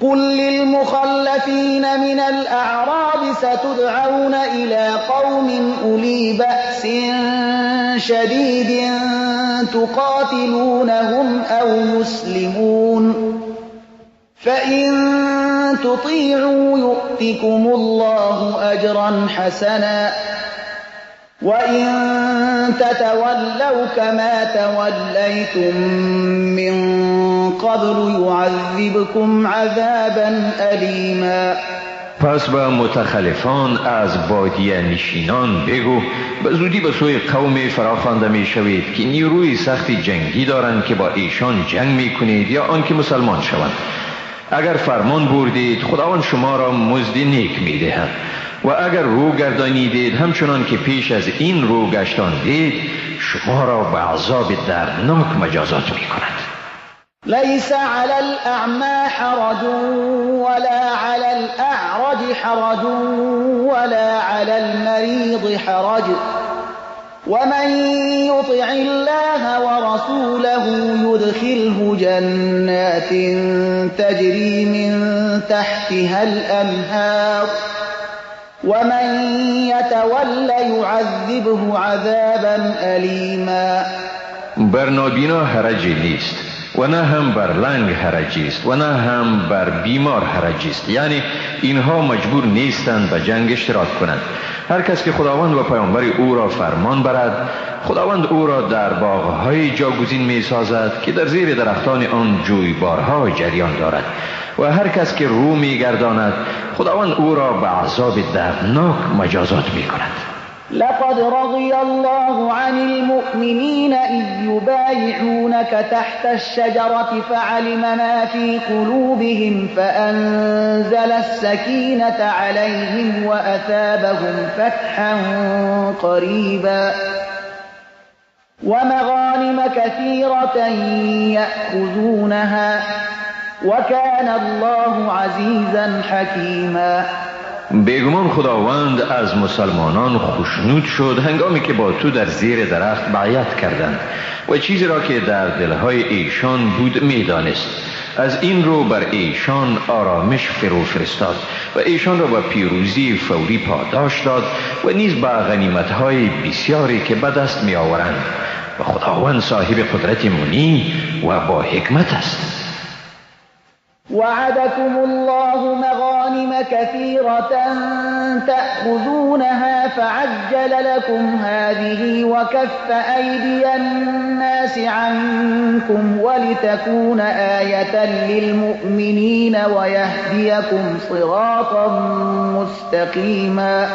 قل للمخلفين من الأعراب ستدعون إلى قوم أولي بأس شديد تقاتلونهم أو يسلمون فإن تطيعوا يؤتكم الله أجرا حسنا وإن تتولوا كما توليتم من قبل يعذبكم عذابا أليما. پس به متخلفان از بادیه نشینان بگو به زودی به سوی قوم فراخوانده می شوید که نیروی سخت جنگی دارند که با ایشان جنگ می کنید یا آنکه مسلمان شوند. اگر فرمان بردید خداوند شما را مزد نیک می دهد و اگر رو گردانیدید همچنان که پیش از این رو گشتاندید شما را به عذاب دردناک مجازات می کند. ليس على الأعمى حرج ولا على الأعرج حرج ولا على المريض حرج ومن يطع الله ورسوله يدخله جنات تجري من تحتها الأنهار ومن يتول يعذبه عذابا أليما. بر نابینا حرجی نیست و نه هم بر لنگ حرجی است و نه هم بر بیمار حرجی است، یعنی اینها مجبور نیستند به جنگ اشتراک کنند. هر کس که خداوند و پیامبر او را فرمان برد، خداوند او را در باغهای جاگزین می سازد که در زیر درختان آن جویبارها جریان دارد و هر کس که رو می گرداند خداوند او را به عذاب دردناک مجازات می کند. لقد رضي الله عن المؤمنين إذ يبايعونك تحت الشجرة فعلم ما في قلوبهم فأنزل السكينة عليهم وأثابهم فتحا قريبا ومغانم كثيرة يأخذونها وكان الله عزيزا حكيما. بیگمان خداوند از مسلمانان خوشنود شد هنگامی که با تو در زیر درخت بیعت کردند و چیزی را که در دلهای ایشان بود میدانست. از این رو بر ایشان آرامش فرو فرستاد و ایشان را با پیروزی فوری پاداش داد و نیز با غنیمت‌های بسیاری که به دست می آورند و خداوند صاحب قدرت منی و با حکمت است. وعدكم الله مغانم كثيرة تأخذونها فعجل لكم هذه وكف أيدي الناس عنكم ولتكون آية للمؤمنين ويهديكم صراطا مستقيما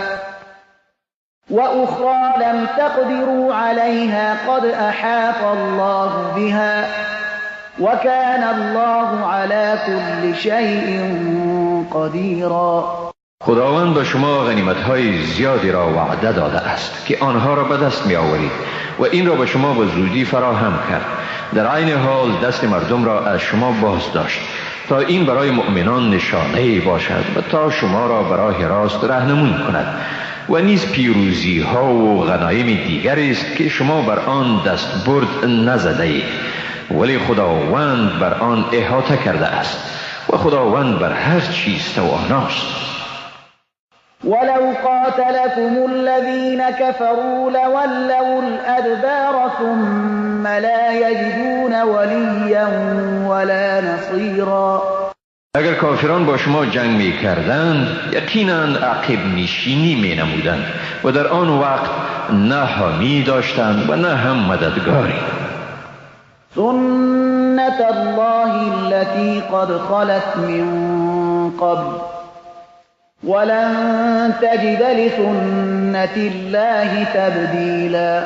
وأخرى لم تقدروا عليها قد أحاط الله بها وكان الله على كل شيء قدیرا. خداوند به شما غنیمت‌های زیادی را وعده داده است که آنها را به دست می آورید و این را به شما به زودی فراهم کرد. در عین حال دست مردم را از شما باز داشت تا این برای مؤمنان نشانه باشد و تا شما را برای راست رهنمون کند و نیز پیروزی ها و غنایم دیگری است که شما بر آن دست برد نزده اید، ولی خداوند بر آن احاطه کرده است و خداوند بر هر چیز تواناست. ولو قاتلكم الذين كفروا لولوا الأدبار ثم لا يجدون وليا ولا نصيرا. اگر کافران با شما جنگ می کردند یقینا عقب نشینی می نمودند و در آن وقت نه حامی داشتند و نه هم مددگاری. سنة الله التي قد خلت من قبل ولن تجد لسنة الله تبدیلا.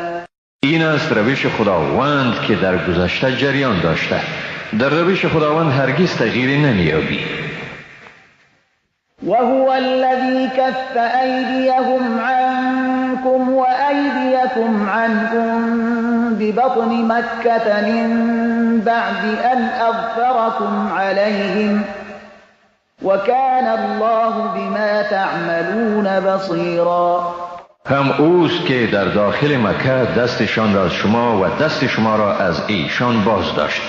این است روش خداوند که در گذشته جریان داشته. در روش خداوند هرگز تغییری نمی‌یابی. وهو الذي كف أيديهم عنكم وأيديكم عنهم ببطن مكة من بعد أن أظفركم عليهم وكان الله بما تعملون بصيرا. هم اوست که در داخل مکه دستشان را از شما و دست شما را از ایشان باز داشت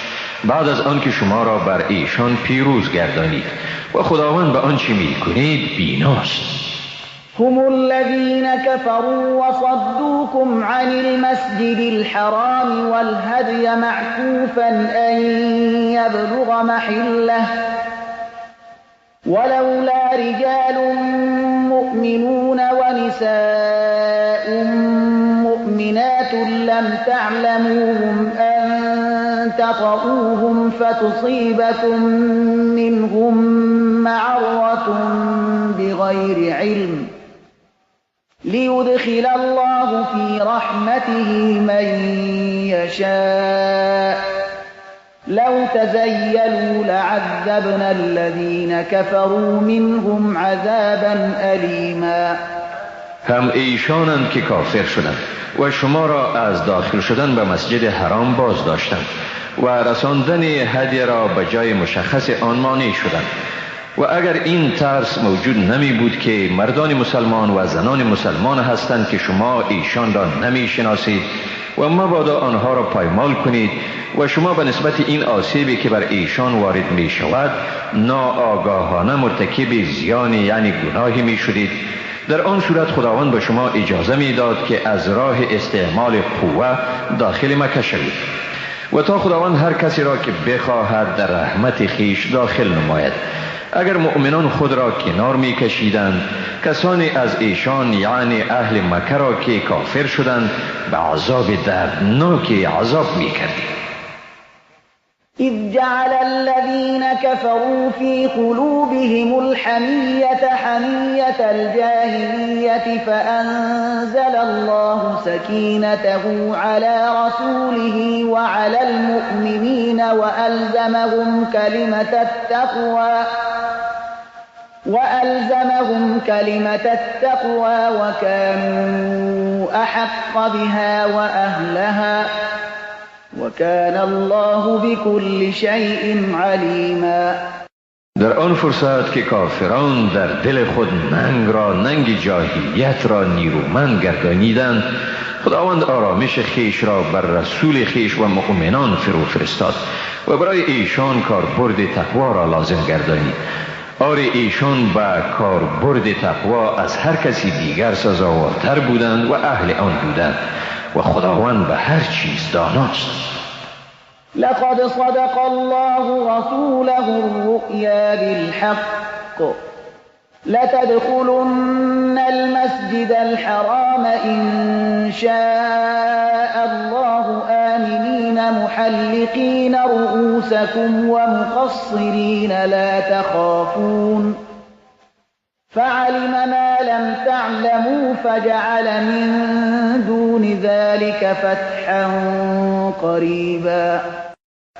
بعد از آنکه شما را بر ایشان پیروز گردانید و خداوند به آنچه میکنید بیناست. هم الذين كفروا وصدوكم عن المسجد الحرام والهدي معكوفا أن يبلغ محله ولولا رجال مؤمنون ونساء مؤمنات لم تعلموهم أن تطؤوهم فتصيبكم منهم معرة بغير علم ليدخل الله في رحمته من يشاء لو تزيلوا لعذبنا الذين كفروا منهم عذابا أليما. هم ایشانند که کافر شدند و شما را از داخل شدن به مسجد حرام باز داشتند و رساندن هدیه را به جای مشخص آن مانع شدند. و اگر این ترس موجود نمی بود که مردان مسلمان و زنان مسلمان هستند که شما ایشان را نمی شناسید و مبادا آنها را پایمال کنید و شما به نسبت این آسیبی که بر ایشان وارد می شود ناآگاهانه مرتکب زیان یعنی گناهی می شدید، در آن صورت خداوند به شما اجازه می داد که از راه استعمال قوه داخل مکه شوید و تا خداوند هر کسی را که بخواهد در رحمت خیش داخل نماید. اگر مؤمنان خود را کنار می کشیدند، کسانی از ایشان یعنی اهل مکه را که کافر شدند به عذاب دردناک عذاب می کردیم. إذ جعل الذين كفروا في قلوبهم الحمية حمية الجاهلية فأنزل الله سكينته على رسوله وعلى المؤمنين وألزمهم كلمة التقوى وكانوا أحق بها وأهلها وكان الله بكل شيء عليما. در آن فرصت که کافران در دل خود ننگ را، ننگ جاهلیت را نیرومند گردانیدند، خداوند آرامش خیش را بر رسول خیش و مؤمنان فرو فرستاد و برای ایشان کاربرد تقوا را لازم گردانید. آری ایشان به کاربرد تقوا از هر کسی دیگر سزاوارتر بودند و اهل آن بودند و خداوند به هر چیز داناست. لقد صدق الله رسوله الرؤيا بالحق لتدخلن المسجد الحرام إن شاء الله آمنين محلقين رؤوسكم ومقصرين لا تخافون فعلم ما لم تعلموا فجعل من دون ذلك فتحا قریبا.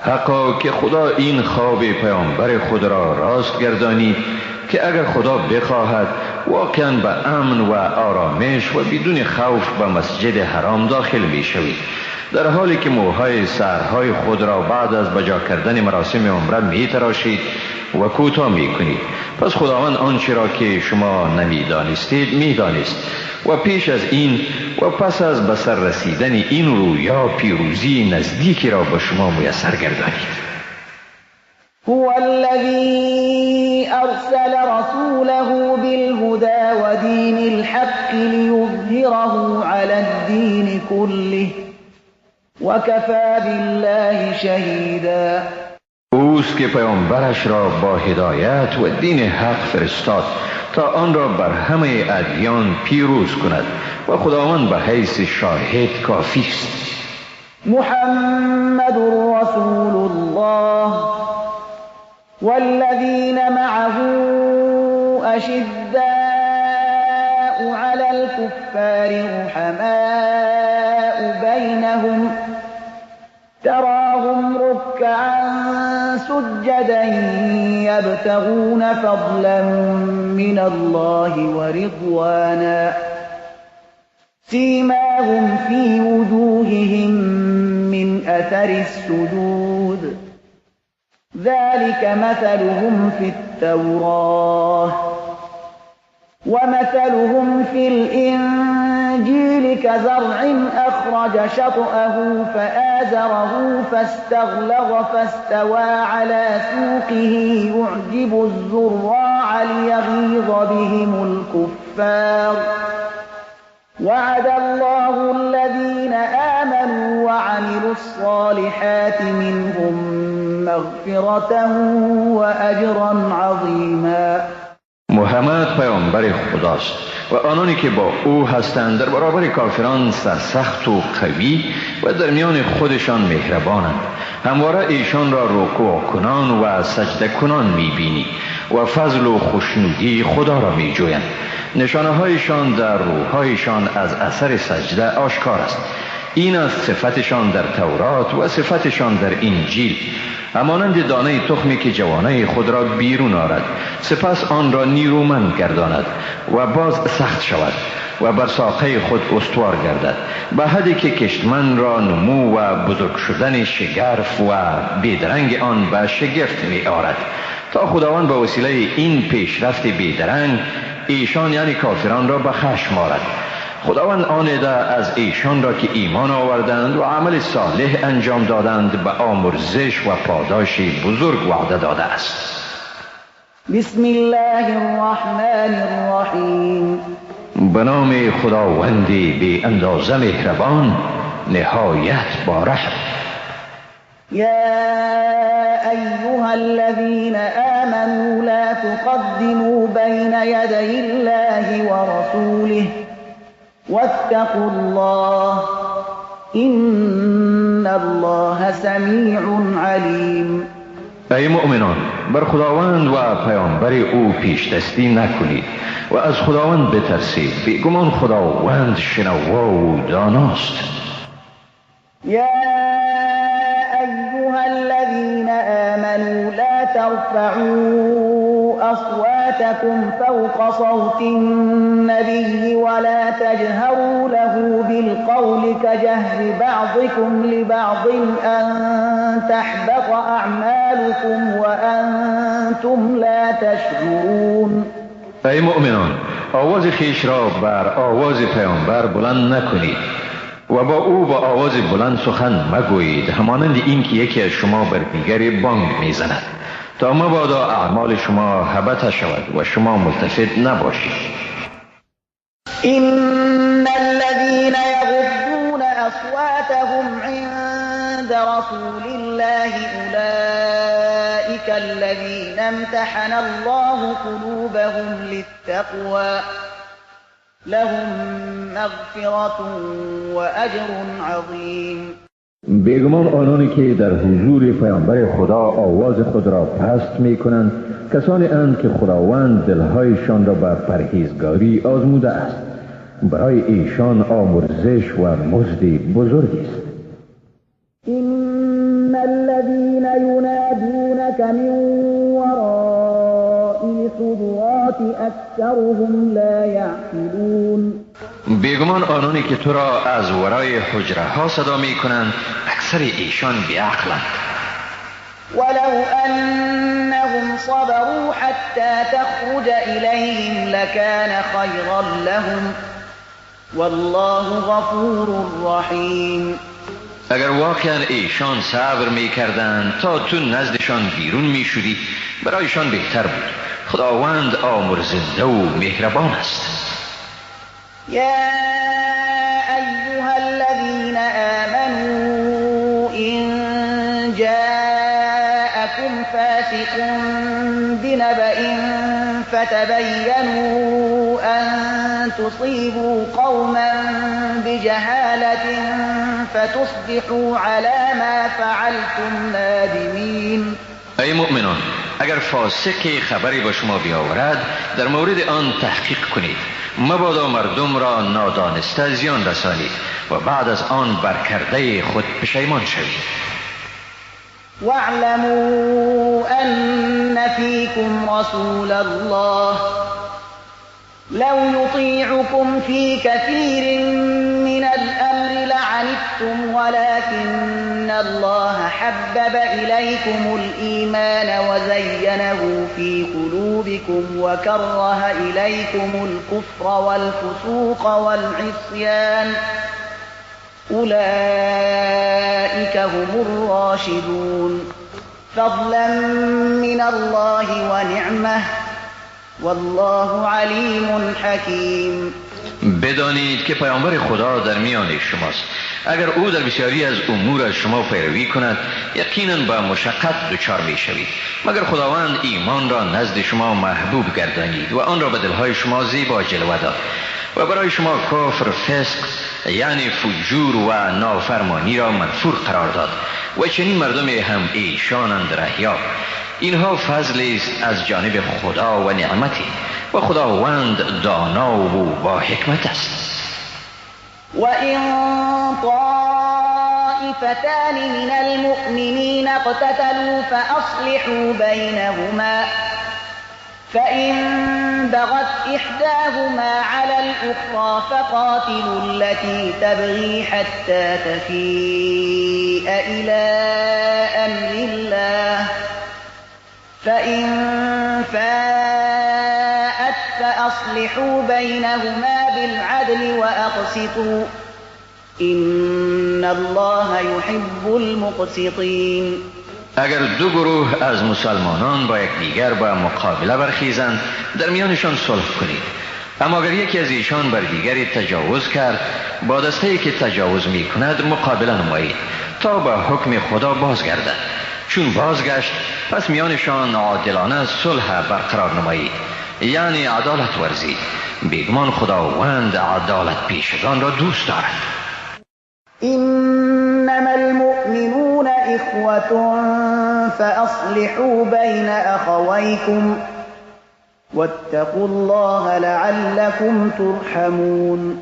حقا که خدا این خواب پیامبر خود را راست گردانید که اگر خدا بخواهد واقعا به امن و آرامش و بدون خوف به مسجد حرام داخل می شوید، در حالی که موهای سرهای خود را بعد از بجا کردن مراسم عمره می تراشید و کوتاه می کنید. پس خداوند آنچه را که شما نمی دانستید می دانست و پیش از این و پس از به سر رسیدن این رویا پیروزی نزدیکی را به شما میسر گردانید. هو الذي أرسل رسوله بالهدى ودين الحق ليظهره على الدين كله وكفى بالله شهيدا. اوست که پیامبرش را با هدایت و دین حق فرستاد تا آن را بر همه ادیان پیروز کند و خداوند به حیث شاهد کافی است. محمد رسول الله والذین معه أشداء على الكفار رحماء بينهم تراهم ركعا سجدا يبتغون فضلا من الله ورضوانا سيماهم في وجوههم من أثر السجود ذلك مثلهم في التوراة ومثلهم في الإنجيل كزرع أخرج شطأه فآزره فاستغلظ فاستوى على سوقه يعجب الزراع ليغيظ بهم الكفار وعد الله الذين آمنوا وعملوا الصالحات منهم مغفرة وأجرا عظیما. محمد پیامبر خداست و آنانی که با او هستند در برابر کافران سرسخت و قوی و در میان خودشان مهربانند. همواره ایشان را رکوع کنان و سجده کنان میبینی و فضل و خوشنودی خدا را میجویند. نشانه هایشان در روحهایشان از اثر سجده آشکار است. این است صفتشان در تورات و صفتشان در انجیل، همانند دانه تخمی که جوانه خود را بیرون آرد، سپس آن را نیرومند گرداند و باز سخت شود و بر ساقه خود استوار گردد، به حدی که کشتمند را نمو و بزرگ شدن شگرف و بیدرنگ آن به شگفت می آرد، تا خداوند به وسیله این پیشرفت بیدرنگ ایشان یعنی کافران را به خشم آرد. خداوند آن عده از ایشان را که ایمان آوردند و عمل صالح انجام دادند به آمرزش و پاداش بزرگ وعده داده است. بسم الله الرحمن الرحیم. به نام خداوند بی اندازه مهربان نهایت با رحم. یا ایها الذین آمنوا لا تقدموا بین یدی الله ورسوله واتقوا الله إن الله سمیع علیم. ای مؤمنان، بر خداوند و پیامبر او پیش دستی نکنید و از خداوند بترسید، بیگمان خداوند شنوا و داناست. یا ایها الذین آمنوا لا ترفعوا أصواتكم فوق صوت النبي ولا تجهروا له بالقول كجهر بعضكم لبعض أن تحبط أعمالكم وأنتم لا تشعرون. ای مؤمنان، آواز خیش را بر آواز پیامبر بلند نکنید و با او با آواز بلند سخن مگویید، همانند اینکه یکی از شما بر دیگری بانگ میزند، تا مبادا اعمال شما هبط شود و شما ملتفت نباشید. إن الذين يغضون أصواتهم عند رسول الله أولئك الذين امتحن الله قلوبهم للتقوى لهم مغفرة وأجر عظیم. بیگمان آنانی که در حضور پیامبر خدا آواز خود را پست می کنند کسانی اند که خداوند دلهایشان را به پرهیزگاری آزموده است. برای ایشان آمرزش و مزد بزرگی است. إن الذين ينادونك من وراء الحجرات أكثرهم لا يعقلون. بیگمان آنانی که تو را از ورای حجره ها صدا می کنند اکثر ایشان بیعقلند. ولو أنهم صبروا حتى تخرج إليهم لكان خيرا لهم والله غفور رحیم. اگر واقعا ایشان صبر می کردند تا تو نزدشان بیرون می شدی برایشان بهتر بود. خداوند آمرزنده و مهربان است. یا ایها الذین آمنوا إن جاءكم فاسق بنبأ فتبينوا أن تصيبوا قوما بجهالة فتصبحوا على ما فعلتم نادمين. ای مؤمنان، اگر فاسقی خبری با شما بیاورد در مورد آن تحقیق کنید، مبادا مردم را نادانسته زیان رسانید و بعد از آن برکرده خود پشیمان شوید. واعلموا أن فيكم رسول الله لو يطيعكم في كثير من الأمر لعنتم ولكن الله حبب إليكم الإيمان وزينه في قلوبكم وكره إليكم الكفر والفسوق والعصيان أولئك هم الراشدون. فضلا من الله ونعمه والله علیم حکیم. بدانید که پیامبر خدا در میان شماست. اگر او در بسیاری از امور از شما پیروی کند یقینا به مشقت دچار می شوید، مگر خداوند ایمان را نزد شما محبوب گردانید و آن را به دلهای شما زیبا جلوه داد و برای شما کفر، فسق یعنی فجور و نافرمانی را منفور قرار داد و چنین مردم هم ایشانند رهیاب. اینها فضل است از جانب خدا و نعمتی و خداوند دانا و با حکمت است. و این طائفتان من المؤمنین اقتتلوا فأصلحوا بینهما فإن بغت إحداهما على الأخرى فقاتلوا التي تبغي حتى تفيء إلى أمر الله فإن فاءت فأصلحوا بينهما بالعدل وأقسطوا إن الله يحب المقسطين. اگر دو گروه از مسلمانان با یکدیگر با مقابله برخیزند در میانشان صلح کنید، اما اگر یکی از ایشان بر دیگری تجاوز کرد با دسته‌ای که تجاوز می کند مقابله نمایید تا به حکم خدا بازگردد. چون بازگشت پس میانشان عادلانه صلح برقرار نمایید، یعنی عدالت ورزید. بیگمان خداوند عدالت پیشگان را دوست دارد. انما المؤمنون اخوة فاصلحوا بین اخویکم واتقوا الله لعلكم ترحمون.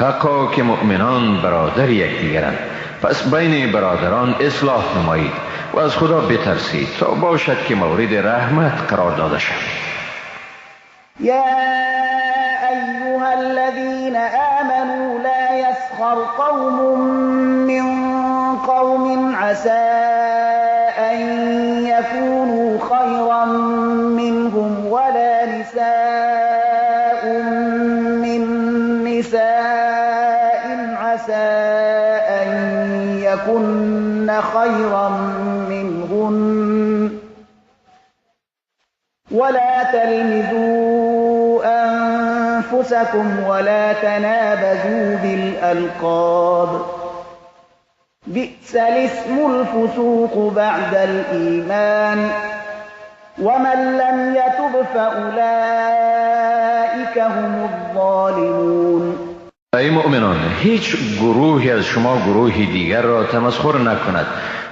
حقا که مؤمنان برادر یکدیگرند، پس بین برادران اصلاح نمایید و از خدا بترسید تا باشد که مورد رحمت قرار داده شوید. یا ایها الذین آمنوا لا یسخر قوم من قوم عسى ان یکونوا خیرا منهم ولا نساء من نساء عسى ان یکن خیرا منهن ولا تلمزوا أنفسكم ولا تنابزوا بالألقاب بئس الاسم الفسوق بعد الإيمان ومن لم يتب فأولئك هم الظالمون. ای مؤمنان، هیچ گروهی از شما گروهی دیگر را تمسخر نکند،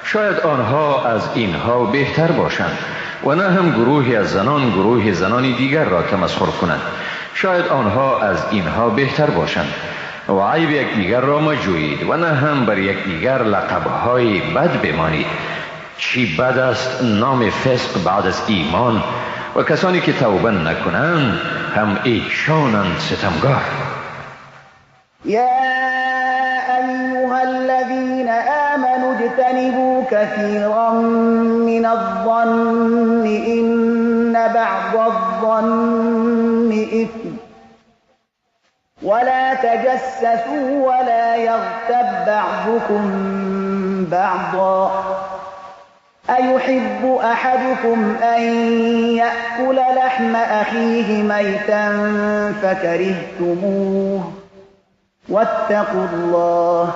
شاید آنها از اینها بهتر باشند، و نه هم گروهی از زنان گروه زنان دیگر را تمسخر کنند، شاید آنها از اینها بهتر باشند. و عیب یکدیگر را مجویید و نه هم بر یکدیگر لقبهای بد بمانید. چی بد است نام فسق بعد از ایمان، و کسانی که توبه نکنند هم ایشانند ستمگار. یا ایها الذین آمنوا اجتنبوا كثيرا من الظن إن بعض الظن إثم ولا تجسسوا ولا يغتب بعضكم بعضا أيحب أحدكم أن يأكل لحم أخيه ميتا فكرهتموه واتقوا الله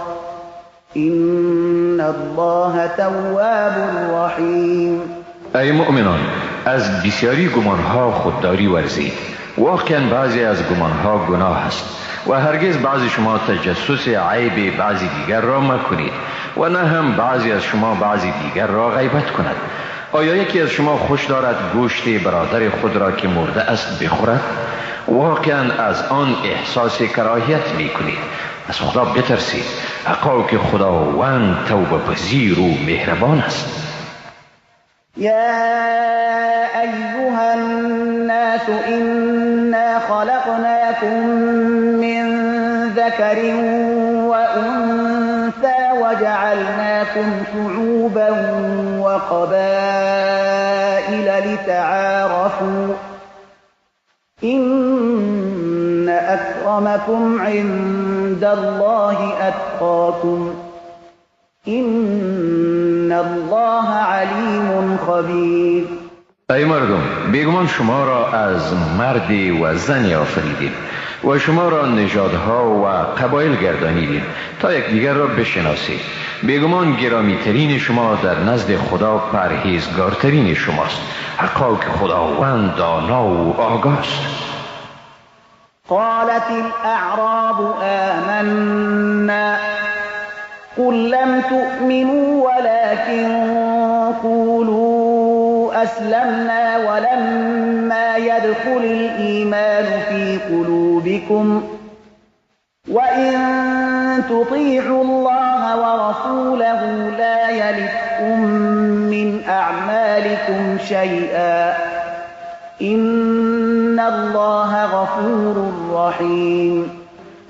إن الله تواب رحیم. ای مؤمنان، از بسیاری گمانها خودداری ورزید. واقعا بعضی از گمانها گناه است و هرگز بعضی شما تجسس عیب بعضی دیگر را مکنید و نه هم بعضی از شما بعضی دیگر را غیبت کند. آیا یکی از شما خوش دارد گوشت برادر خود را که مرده است بخورد؟ واقعا از آن احساس کراهیت می کنید. از خدا بترسید، حقا که خداوند توبه پذیر و مهربان است. یا ایها الناس إنا خلقناكم من ذكر وأنثى وجعلناكم شعوبا وقبائل لتعارفوا إن أكرمكم عند الله أتقاكم إن الله علیم خبیر. ای مردم، بیگمان شما را از مرد و زنی آفریدیم و شما را نژادها و قبایل گردانیدیم تا یکدیگر را بشناسید. بیگمان گرامیترین شما در نزد خدا پرهیزگارترین شماست، حقا که خداوند دانا و آگاست. قالت الاعراب آمنا قل لم تؤمنوا ولكن قولوا أسلمنا ولما يدخل الإيمان في قلوبكم وإن تطيعوا الله ورسوله لا يلتكم من أعمالكم شيئا إن الله غفور رحيم.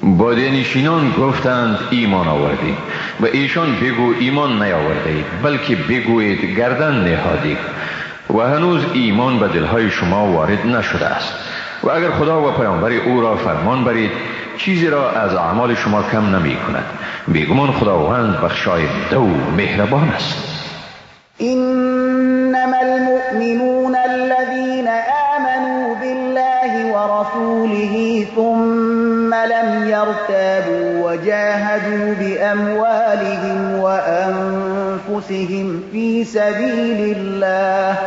بادیه‌نشینان گفتند ایمان آوردیم و ایشان بگو ایمان نیاوردید، بلکه بگویید گردن نهادید و هنوز ایمان به دلهای شما وارد نشده است. و اگر خدا و پیامبر او را فرمان برید چیزی را از اعمال شما کم نمی کند. بیگمان خداوند بخشاینده و مهربان است. انما المؤمنون الذين آمنوا بالله ورسوله ثم لم يرتابوا وجاهدوا بأموالهم وأنفسهم في سبيل الله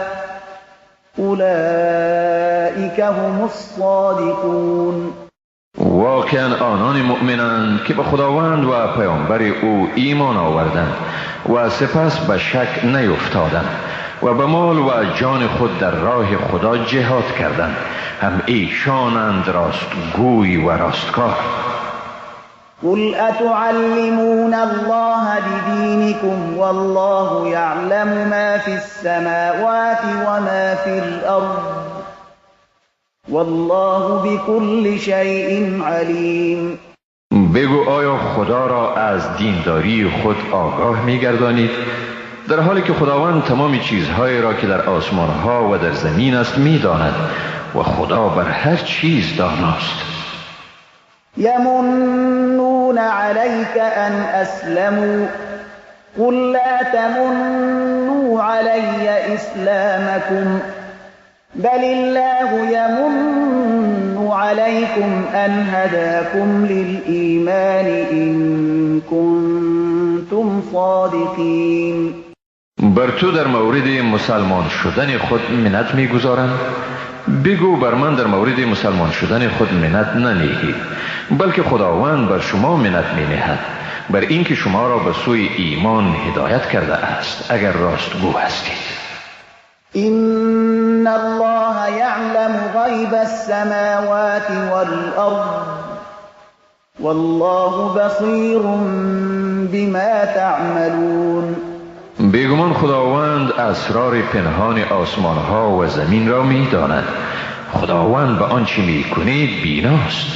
أولئك هم الصادقون. واقعا آنان مؤمنند که به خداوند و پیامبر او ایمان آوردند و سپس به شک نیفتادند و به مال و جان خود در راه خدا جهاد کردند، هم ایشانند راستگوی و راستکار. قل أتعلمون الله بدينكم والله يعلم ما في السماوات وما في الأرض والله بكل شيء علیم. بگو آیا خدا را از دینداری خود آگاه می‌گردانید، در حالی که خداوند تمام چیزهایی را که در آسمانها و در زمین است می‌داند و خدا بر هر چیز داناست. یمنون علیک ان اسلموا قل لا تمنوا علی اسلامکم بل الله یمن علیکم ان هداکم للایمان ان کنتم صادقین. بر تو در مورد مسلمان شدن خود منت میگذارند؟ بگو بر من در مورد مسلمان شدن خود منت ننهید، بلکه خداوند بر شما منت مینهد بر اینکه شما را به سوی ایمان هدایت کرده است، اگر راستگو هستید. إن الله يعلم غيب السماوات والأرض والله بصير بما تعملون. بیگمان خداوند اسرار پنهان آسمانها و زمین را می‌داند. خداوند به آنچه می‌کنید بیناست.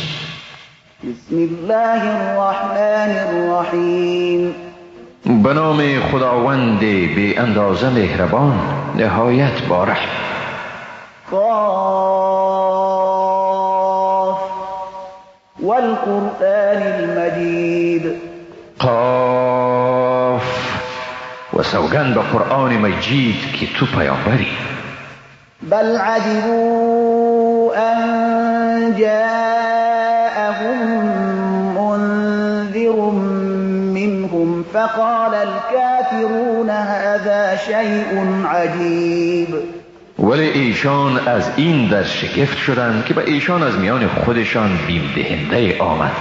بسم الله الرحمن الرحیم. به نام خداوند بی اندازه مهربان، نهایت با رحم. قاف والقرآن المجید. قاف و و سوگند به قرآن مجید که تو پیامبری. بل عجبوا ان جاءهم منذر منهم فقال الكافرون هذا شيء عجیب. ولی ایشان از این در شگفت شدند که به ایشان از میان خودشان بیم دهنده آمد.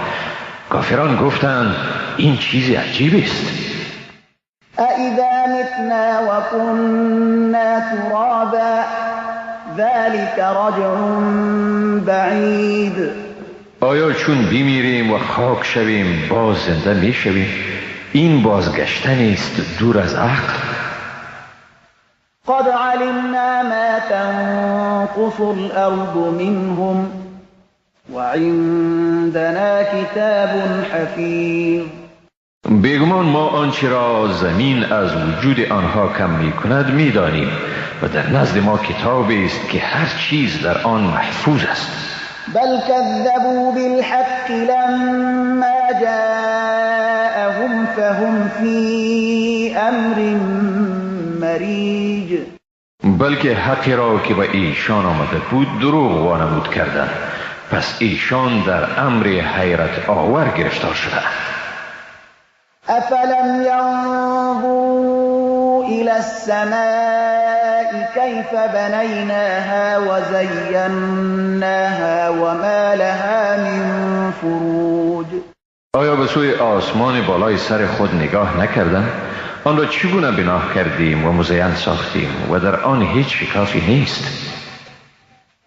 کافران گفتند این چیز عجیب است. أإذا متنا وكنا ترابا ذلك رجع بعید. آیا چون بمیریم و خاک شویم باز زنده میشویم؟ این بازگشتن است دور از عقل. قد علمنا ما تنقص الأرض منهم وعندنا کتاب حفیظ. بیگمان ما آنچه را زمین از وجود آنها کم می کند می دانیم و در نزد ما کتابی است که هر چیز در آن محفوظ است. بل كذبوا بالحق لما جاءهم فهم في امر مریج. بلکه حقی را که به ایشان آمده بود دروغ وانمود کردند، پس ایشان در امر حیرت آور گرفتار شدند. افلم ينظروا الى السماء كيف بنيناها وزيناها وما لها من فروج. آیا به سوی آسمان بالای سر خود نگاه نکردند؟ آن را چگونه بنا کردیم و مزین ساختیم و در آن هیچ شکافی نیست.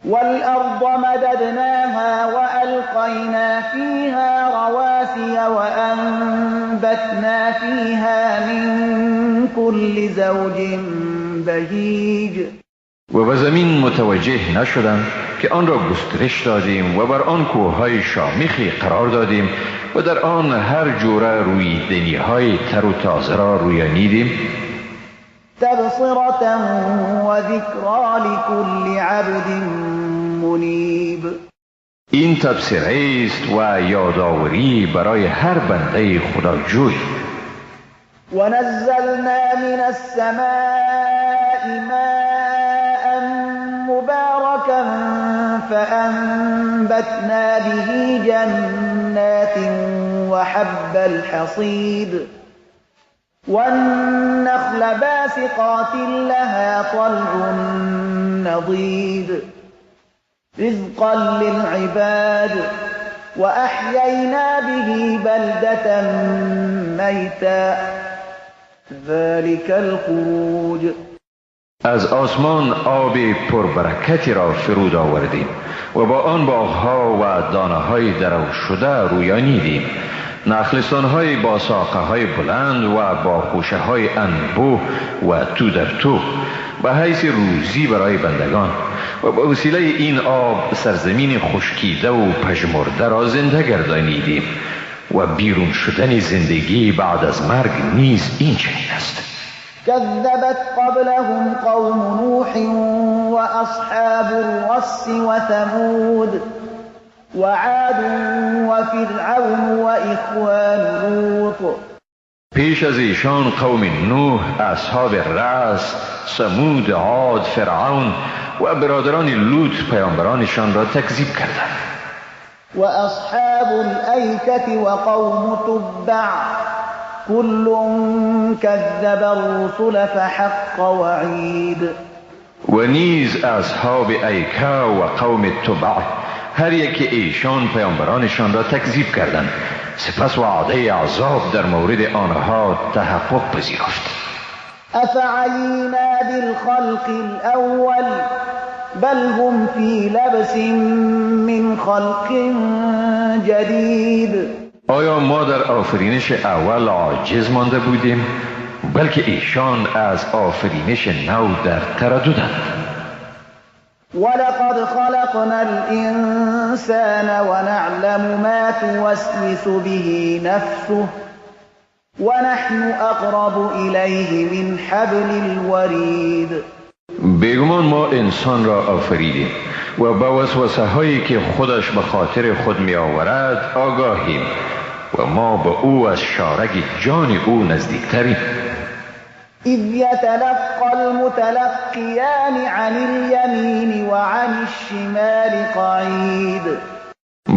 والأرض مددناها وألقينا فيها رواسي وأنبتنا فيها من كل زوج بهیج. و به زمین متوجه نشدند که آن را گسترش دادیم و بر آن کوههای شامخی قرار دادیم و در آن هر جوره رویدنی‌های تر و تازه را رویانیدیم. تبصرة وذکری لكل عبد منیب. این تبصره است و یادآوری برای هر بنده خداجوی. ونزلنا من السماء ماء مباركا فأنبتنا به جنات وحب الحصيد والنخل باسقات لها طلع نضيد رزقا للعباد وأحيينا به بلدة ميتا ذلك الخروج. از آسمان آب پربرکتی را فرود آوردیم و با آن باغها و دانه‌های درو شده رویانیدیم. نخلستان‌های با ساقه‌های بلند و با خوشه‌های انبوه و تو در تو به حیث روزی برای بندگان و با وسیله این آب سرزمین خشکیده و پژمرده را زنده گردانیدیم و بیرون شدن زندگی بعد از مرگ نیز این چنین است. كذبت قبلهم قوم نوح وأصحاب الرس وثمود وعاد وفرعون وإخوان لوط. پیش از ایشان قوم نوح، اصحاب رس، ثمود، عاد، فرعون و برادران لوط پیامبرانشان را تکذیب کردند. وأصحاب الأيكة وقوم تبع كل كذب الرسل فحق وعید. و نیز اصحاب ایکه و قوم تبع، هر یک ایشان پیامبرانشان را تکذیب کردند، سپس وعده عذاب در مورد آنها تحقق پذیرفت. افعینا بالخلق الاول بل هم فی لبس من خلق جدید. آیا ما در آفرینش اول عاجز مانده بودیم؟ بلکه ایشان از آفرینش نو در ترددند. ولقد خلقنا الانسان ونعلم ما توسوس به نفسه ونحن اقرب الیه من حبل الورید. بیگمان ما انسان را آفریدیم و با وسوسه هایی که خودش به خاطر خود می آورد آگاهیم و ما به او از شارگ جان او نزدیکتریم. اذ يتلقى المتلقيان عن اليمين وعن الشمال قعید.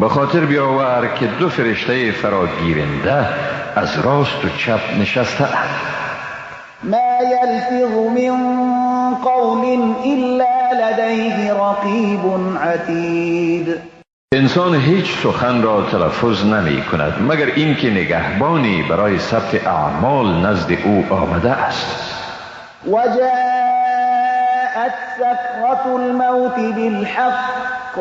به خاطر بیاور که دو فرشته فراگیرنده از راست و چپ نشسته اند. ما يلفظ من قول الا لديه رقیب عتید. انسان هیچ سخن را تلفظ نمی کند مگر اینکه نگهبانی برای ثبت اعمال نزد او آمده است. وجاءت سکرة الموت بالحق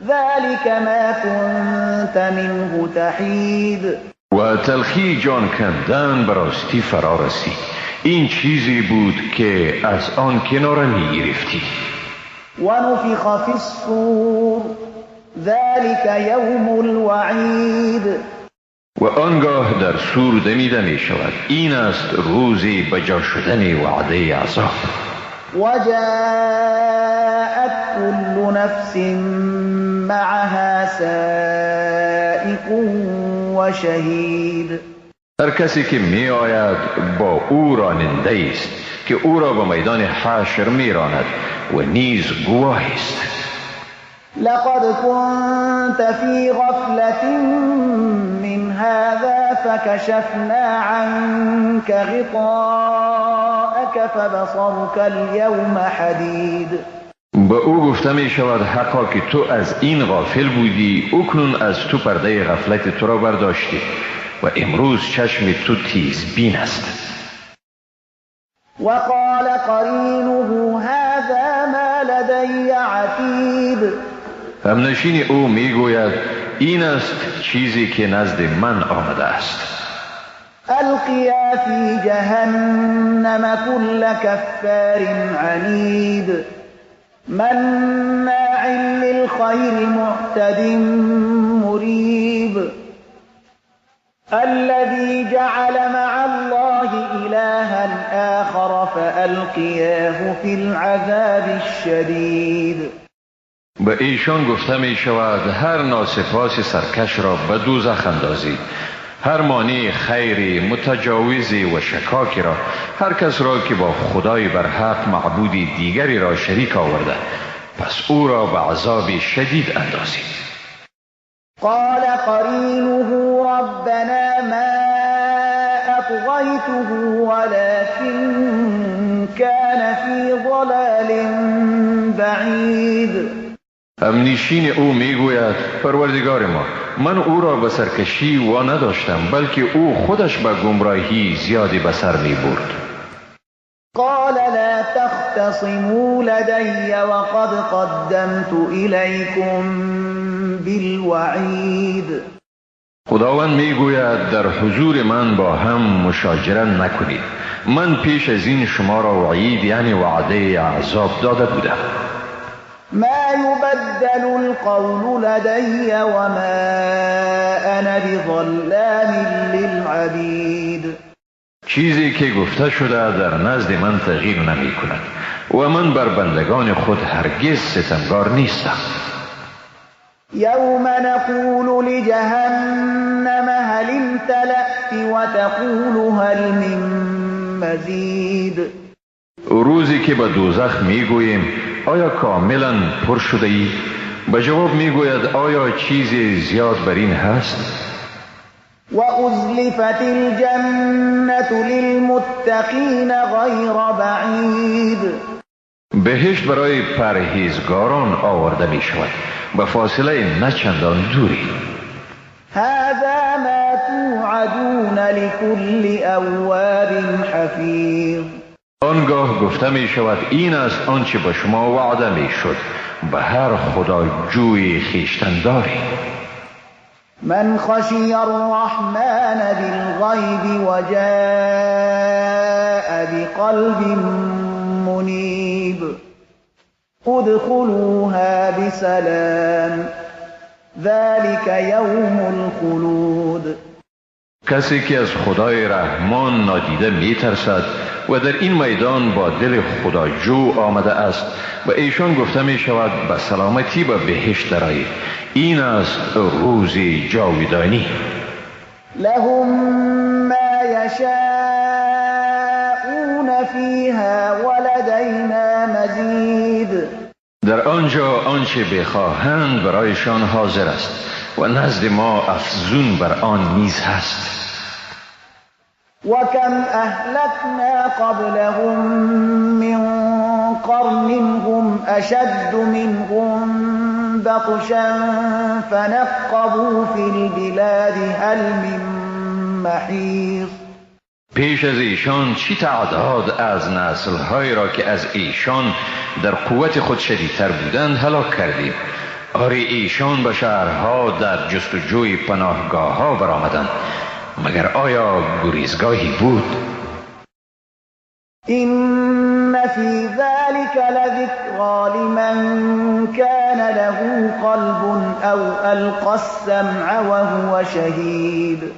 ذلك ما كنت منه تحید. و تلخی جان کندن به راستی فرا رسید، این چیزی بود که از آن کناره می گرفتی. ونفخ فی الصور ذلك یوم الوعید. و آنگاه در صور دمیده می شود، این است روزی بجا شدن وعده عذاب. وجاءت كل نفس معها سائق وشهید. هر کسی که می آید با او راننده است که او را به میدان حشر می راند و نیز گواه است. لقد كنت في غفلة من هذا فكشفنا عنك غطاءك فبصرك اليوم حدید. به او گفته می شود حقا که تو از این غافل بودی، اکنون از تو پرده غفلت تو را برداشتی و امروز چشم تو تیز بین است. وقال قرینه هذا ما لدی عتید. همنشین او میگوید این است چیزی که نزد من آمده است. القیا فی جهنم كل کفار عنید مناع للخیر معتد مریب الذي جعل مع الله إلها آخر فألقیاه فی العذاب الشدید. به ایشان گفته می شود هر ناسپاس سرکش را به دوزخ اندازید، هر مانع خیری متجاوزی و شکاکی را، هر کس را که با خدای برحق معبودی دیگری را شریک آورده، پس او را به عذاب شدید اندازید. قال قرینه ربنا ما اطغیته ولكن كان فی ضلال بعید. همنشین او میگوید پروردگار ما، من او را به سرکشی وا نداشتم، بلکه او خودش به گمراهی زیادی به سر می برد. قال لا تختصموا لدی وقد قدمت الیکم بالوعید. خداوند میگوید در حضور من با هم مشاجره نکنید، من پیش از این شما را وعید یعنی وعده عذاب داده بودم. ما يبدل القول لدي وما أنا بظلام للعبید. چیزی که گفته شده در نزد من تغییر نمی کند و من بر بندگان خود هرگز ستمگار نیستم. یوم نقول لجهنم هل امتلأت وتقول هل من مزید. روزی که به دوزخ میگوییم آیا کاملا پر شده ای؟ به جواب میگوید آیا چیزی زیاد بر این هست؟ و ازلفت الجنة للمتقین غیر بعید. بهشت برای پرهیزگاران آورده می شود به فاصله نه چندان دوری. هذا ما توعدون لكل اواب حفیظ. آنگاه گفته می شود این است آنچه به شما وعده می شد به هر خداجوی خویشتنداری. من خشی الرحمن بالغیب وجاء بقلب منیب ادخلوها بسلام ذلك یوم الخلود. کسی که از خدای رحمان نادیده می ترسد و در این میدان با دل خداجو آمده است و ایشان گفته می شود به سلامتی به بهشت درآیید، این است روز جاودانی. لهم ما یشاءون آنچه بخواهند برایشان حاضر است و نزد ما افزون بر آن نیز هست. وكم أهلكنا قبلهم من قرن هم أشد منهم بطشا فنقبوا في البلاد هل من محیص. پیش از ایشان چی تعداد از نسل‌هایی را که از ایشان در قوت خود شدیدتر بودند هلاک کردیم. آری ایشان به شهرها در جستجوی پناهگاه‌ها برآمدند، مگر آیا گریزگاهی بود؟ إن في ذلك لذكرى لمن كان له قلب أو ألقى السمع وهو شهید.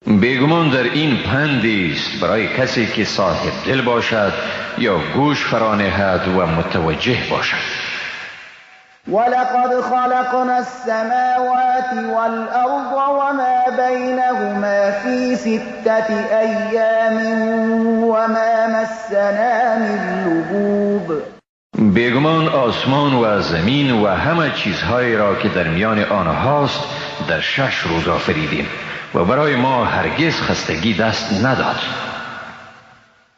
بیگمان در این پندی است برای کسی که صاحب دل باشد یا گوش فرانهد و متوجه باشد. ولقد خلقنا السماوات والأرض وما بينهما في 6 أيام وما مسنا من لغوب. بیگمان آسمان و زمین و همه چیزهایی را که در میان آنهاست در 6 روز آفریدیم و برای ما هرگز خستگی دست نداد.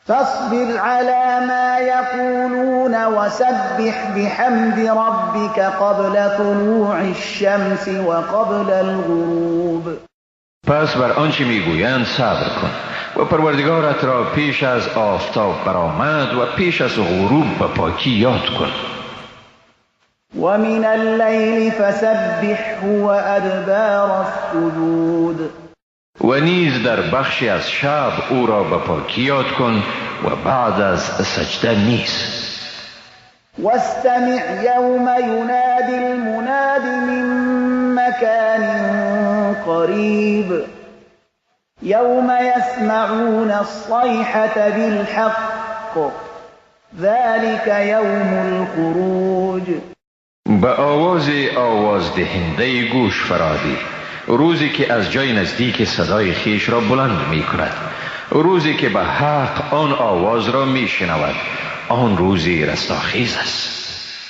فاصبر على ما يقولون وسبح بحمد ربك قبل طلوع الشمس وقبل الغروب. پس بر آنچه میگویند صبر کن و پروردگارت را پیش از آفتاب برآمد و پیش از غروب به پاکی یاد کن. ومن اللیل فسبحه وأدبار السجود. و نیز در بخشی از شب او را به پاکی یاد کن و بعد از سجده نیز. واستمع یوم ینادی المناد من مکان قریب یوم یسمعون الصیحة بالحق ذلك یوم الخروج. به آواز آواز دهنده گوش فرادی، روزی که از جای نزدیک صدای خیش را بلند می کند، روزی که به حق آن آواز را می شنود، آن روزی رستاخیز است.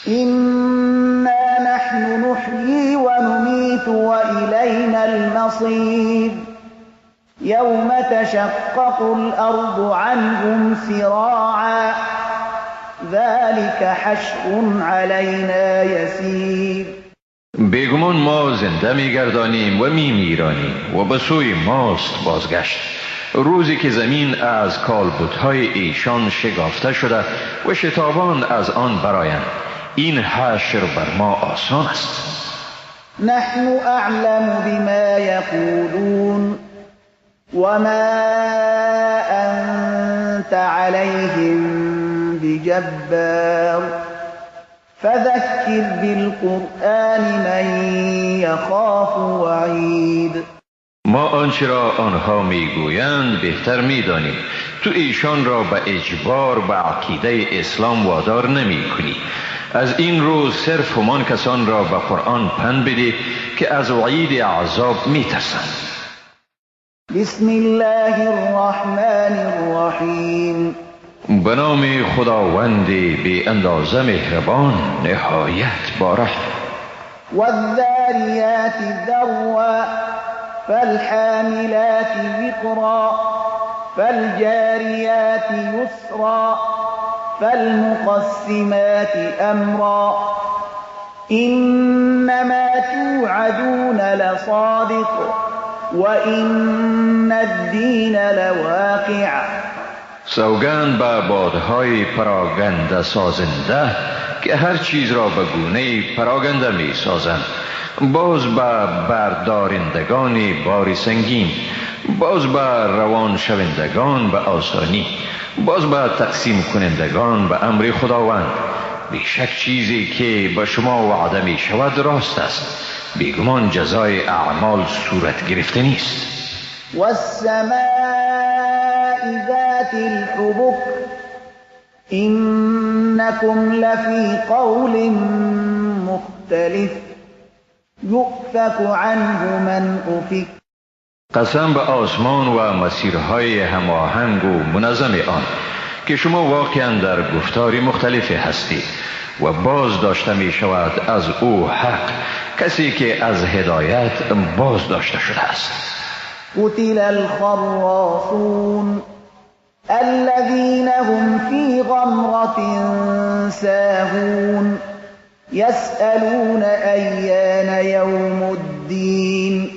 إنا نحن نحیی و نمیت و الینا المصیر یوم تشقق الارض عنهم سراعا ذلك حشر علینا یسیر. بیگمان ما زنده میگردانیم و میمیرانیم و به سوی ماست بازگشت. روزی که زمین از کالبدهای ایشان شگافته شده و شتابان از آن برآیند، این حشر بر ما آسان است. نحن اعلم بما یقولون وما انت علیهم بجبار فذکر بالقرآن من یخاف وعید. ما آنچه را آنها میگویند بهتر میدانیم. تو ایشان را به اجبار به عقیده اسلام وادار نمی کنی. از این رو صرف همان کسان را به قرآن پند بده که از وعید عذاب میترسند. بسم الله الرحمن الرحیم. به نام خداوند بی اندازه مهربان نهایت بارحم. والذاریات ذروا فالحاملات وقرا فالجاریات یسرا فالمقسمات امرا انما توعدون لصادق وان الدین لواقع. سوگند به بادهای پراگنده سازنده که هر چیز را به گونه پراگنده می سازند، باز به بردارندگان بار سنگین، باز به روان شوندگان به آسانی، باز به تقسیم کنندگان به امر خداوند. بیشک چیزی که به شما وعده می شود راست است، بیگمان جزای اعمال صورت گرفته نیست. والسماء ذات الحبك إنكم لفی قول مختلف یؤفک عنه من أفک. قسم به آسمان و مسیرهای هماهنگ و منظم آن که که شما واقعا در گفتار مختلف هستید و باز داشته می شود از او حق، کسی که از هدایت باز داشته شده است. قتل الخراصون الذين هم في غمرة ساهون يسألون أيان يوم الدين.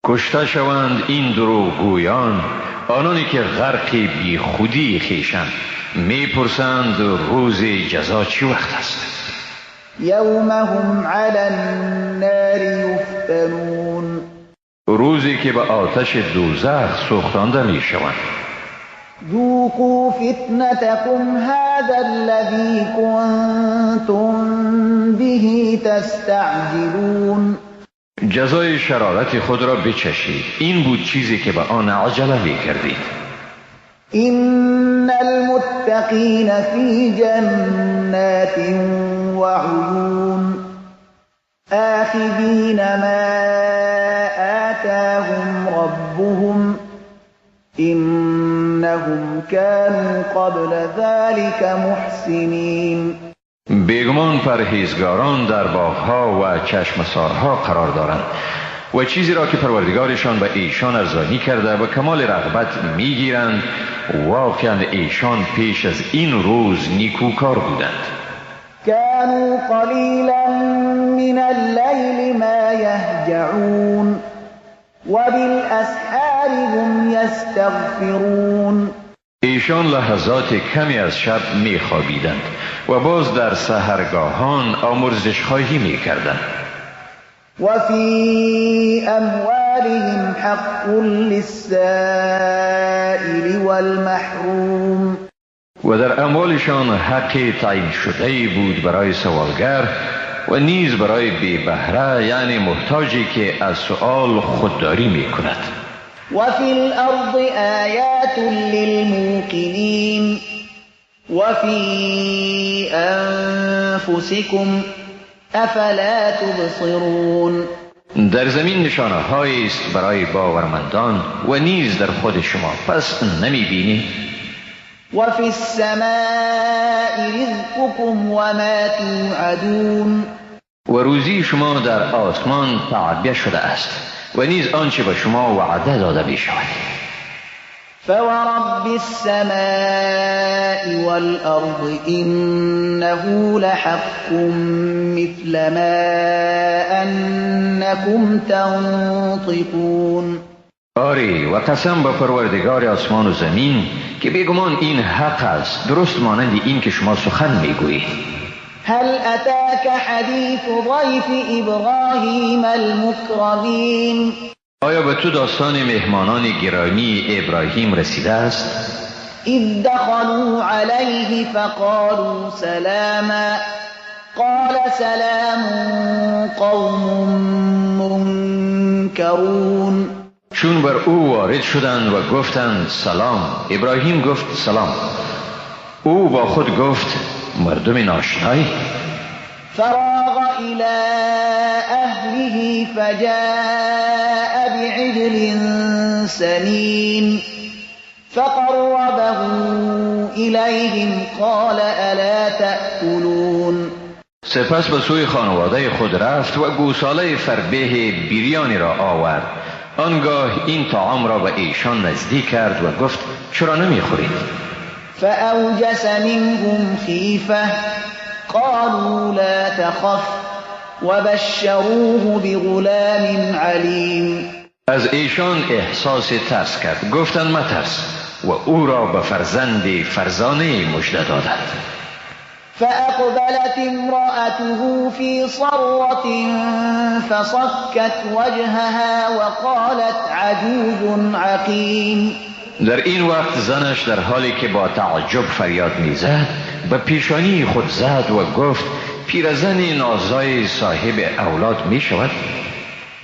کشته شوند این دروغگویان، آنانی که غرق بی خودی خویشند، میپرسند روز جزا چی وقت است؟ یوم هم علی النار یفتنون. روزی که به آتش دوزخ سوختانده میشوند. ذوقوا فتنتكم هذا الذي كنتم به تستعجلون. جزای شرارت خود را بچشید، این بود چیزی که به آن عجله می‌کردید. إن المتقین فی جنات وعیون آخذین ما آتاهم ربهم إنهم كانوا قبل ذلك محسنین. بیگمان پرهیزگاران در باغها و چشمسارها قرار دارند و چیزی را که پروردگارشان به ایشان ارزانی کرده به کمال رغبت میگیرند. واقعا ایشان پیش از این روز نیکوکار بودند. كانوا قلیلا من اللیل ما یهجعون وبالاسحار هم یستغفرون. ایشان لحظات کمی از شب میخوابیدند و باز در سحرگاهان آمرزش خواهی میکردند. و فی اموالهم حق للسائل والمحروم. و در اموالشان حق تعیین شده بود برای سوالگر و نیز برای بی بهره، یعنی محتاجی که از سؤال خودداری میکند. و فی الارض آیات للموقنین و فی انفسکم افلا تبصرون. در زمین نشانه هایی است برای باورمندان و نیز در خود شما، پس نمی بینید؟ و فی السماء رزقکم و ما توعدون. و روزی شما در آسمان تعبیه شده است و نیز آنچه به شما وعده داده می شود. فورب السماء والأرض إنه لحق مثل ما أنكم تنطقون. آری و قسم به پروردگار آسمان و زمین که بیگمان این حق است، درست مانند این که شما سخن میگویید. هل أتاك حدیث ضیف ابراهیم المکرمین. آیا به تو داستان مهمانان گرامی ابراهیم رسیده است؟ اذ دخلوا علیه فقالوا سلاما قال سلام قوم منکرون. چون بر او وارد شدند و گفتند سلام، ابراهیم گفت سلام. او با خود گفت مردم ناشنایی. فراغ الى اهله فجاء بعجل سمین فقربه الیهم قال الا تأکلون. سپس به سوی خانواده خود رفت و گوساله فربه بیریانی را آورد. آنگاه این طعام را به ایشان نزدیک کرد و گفت چرا نمیخورید؟ فأوجس منهم خیفة قالوا لا تخف وبشروه بغلام علیم. از ایشان احساس ترس کرد، گفتند مترس، و او را به فرزند فرزانه مژده دادند. فأقبلت امرأته في صرة فصكت وجهها وقالت عجوز عقیم. در این وقت زنش در حالی که با تعجب فریاد میزد به پیشانی خود زد و گفت پیرزن نازای صاحب اولاد می شود؟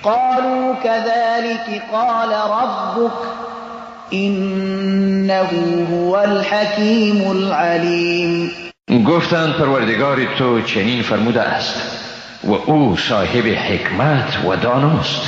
قالوا كذلك قال ربك انه هو الحکیم العلیم. گفتند پروردگار تو چنین فرموده است و او صاحب حکمت و داناست.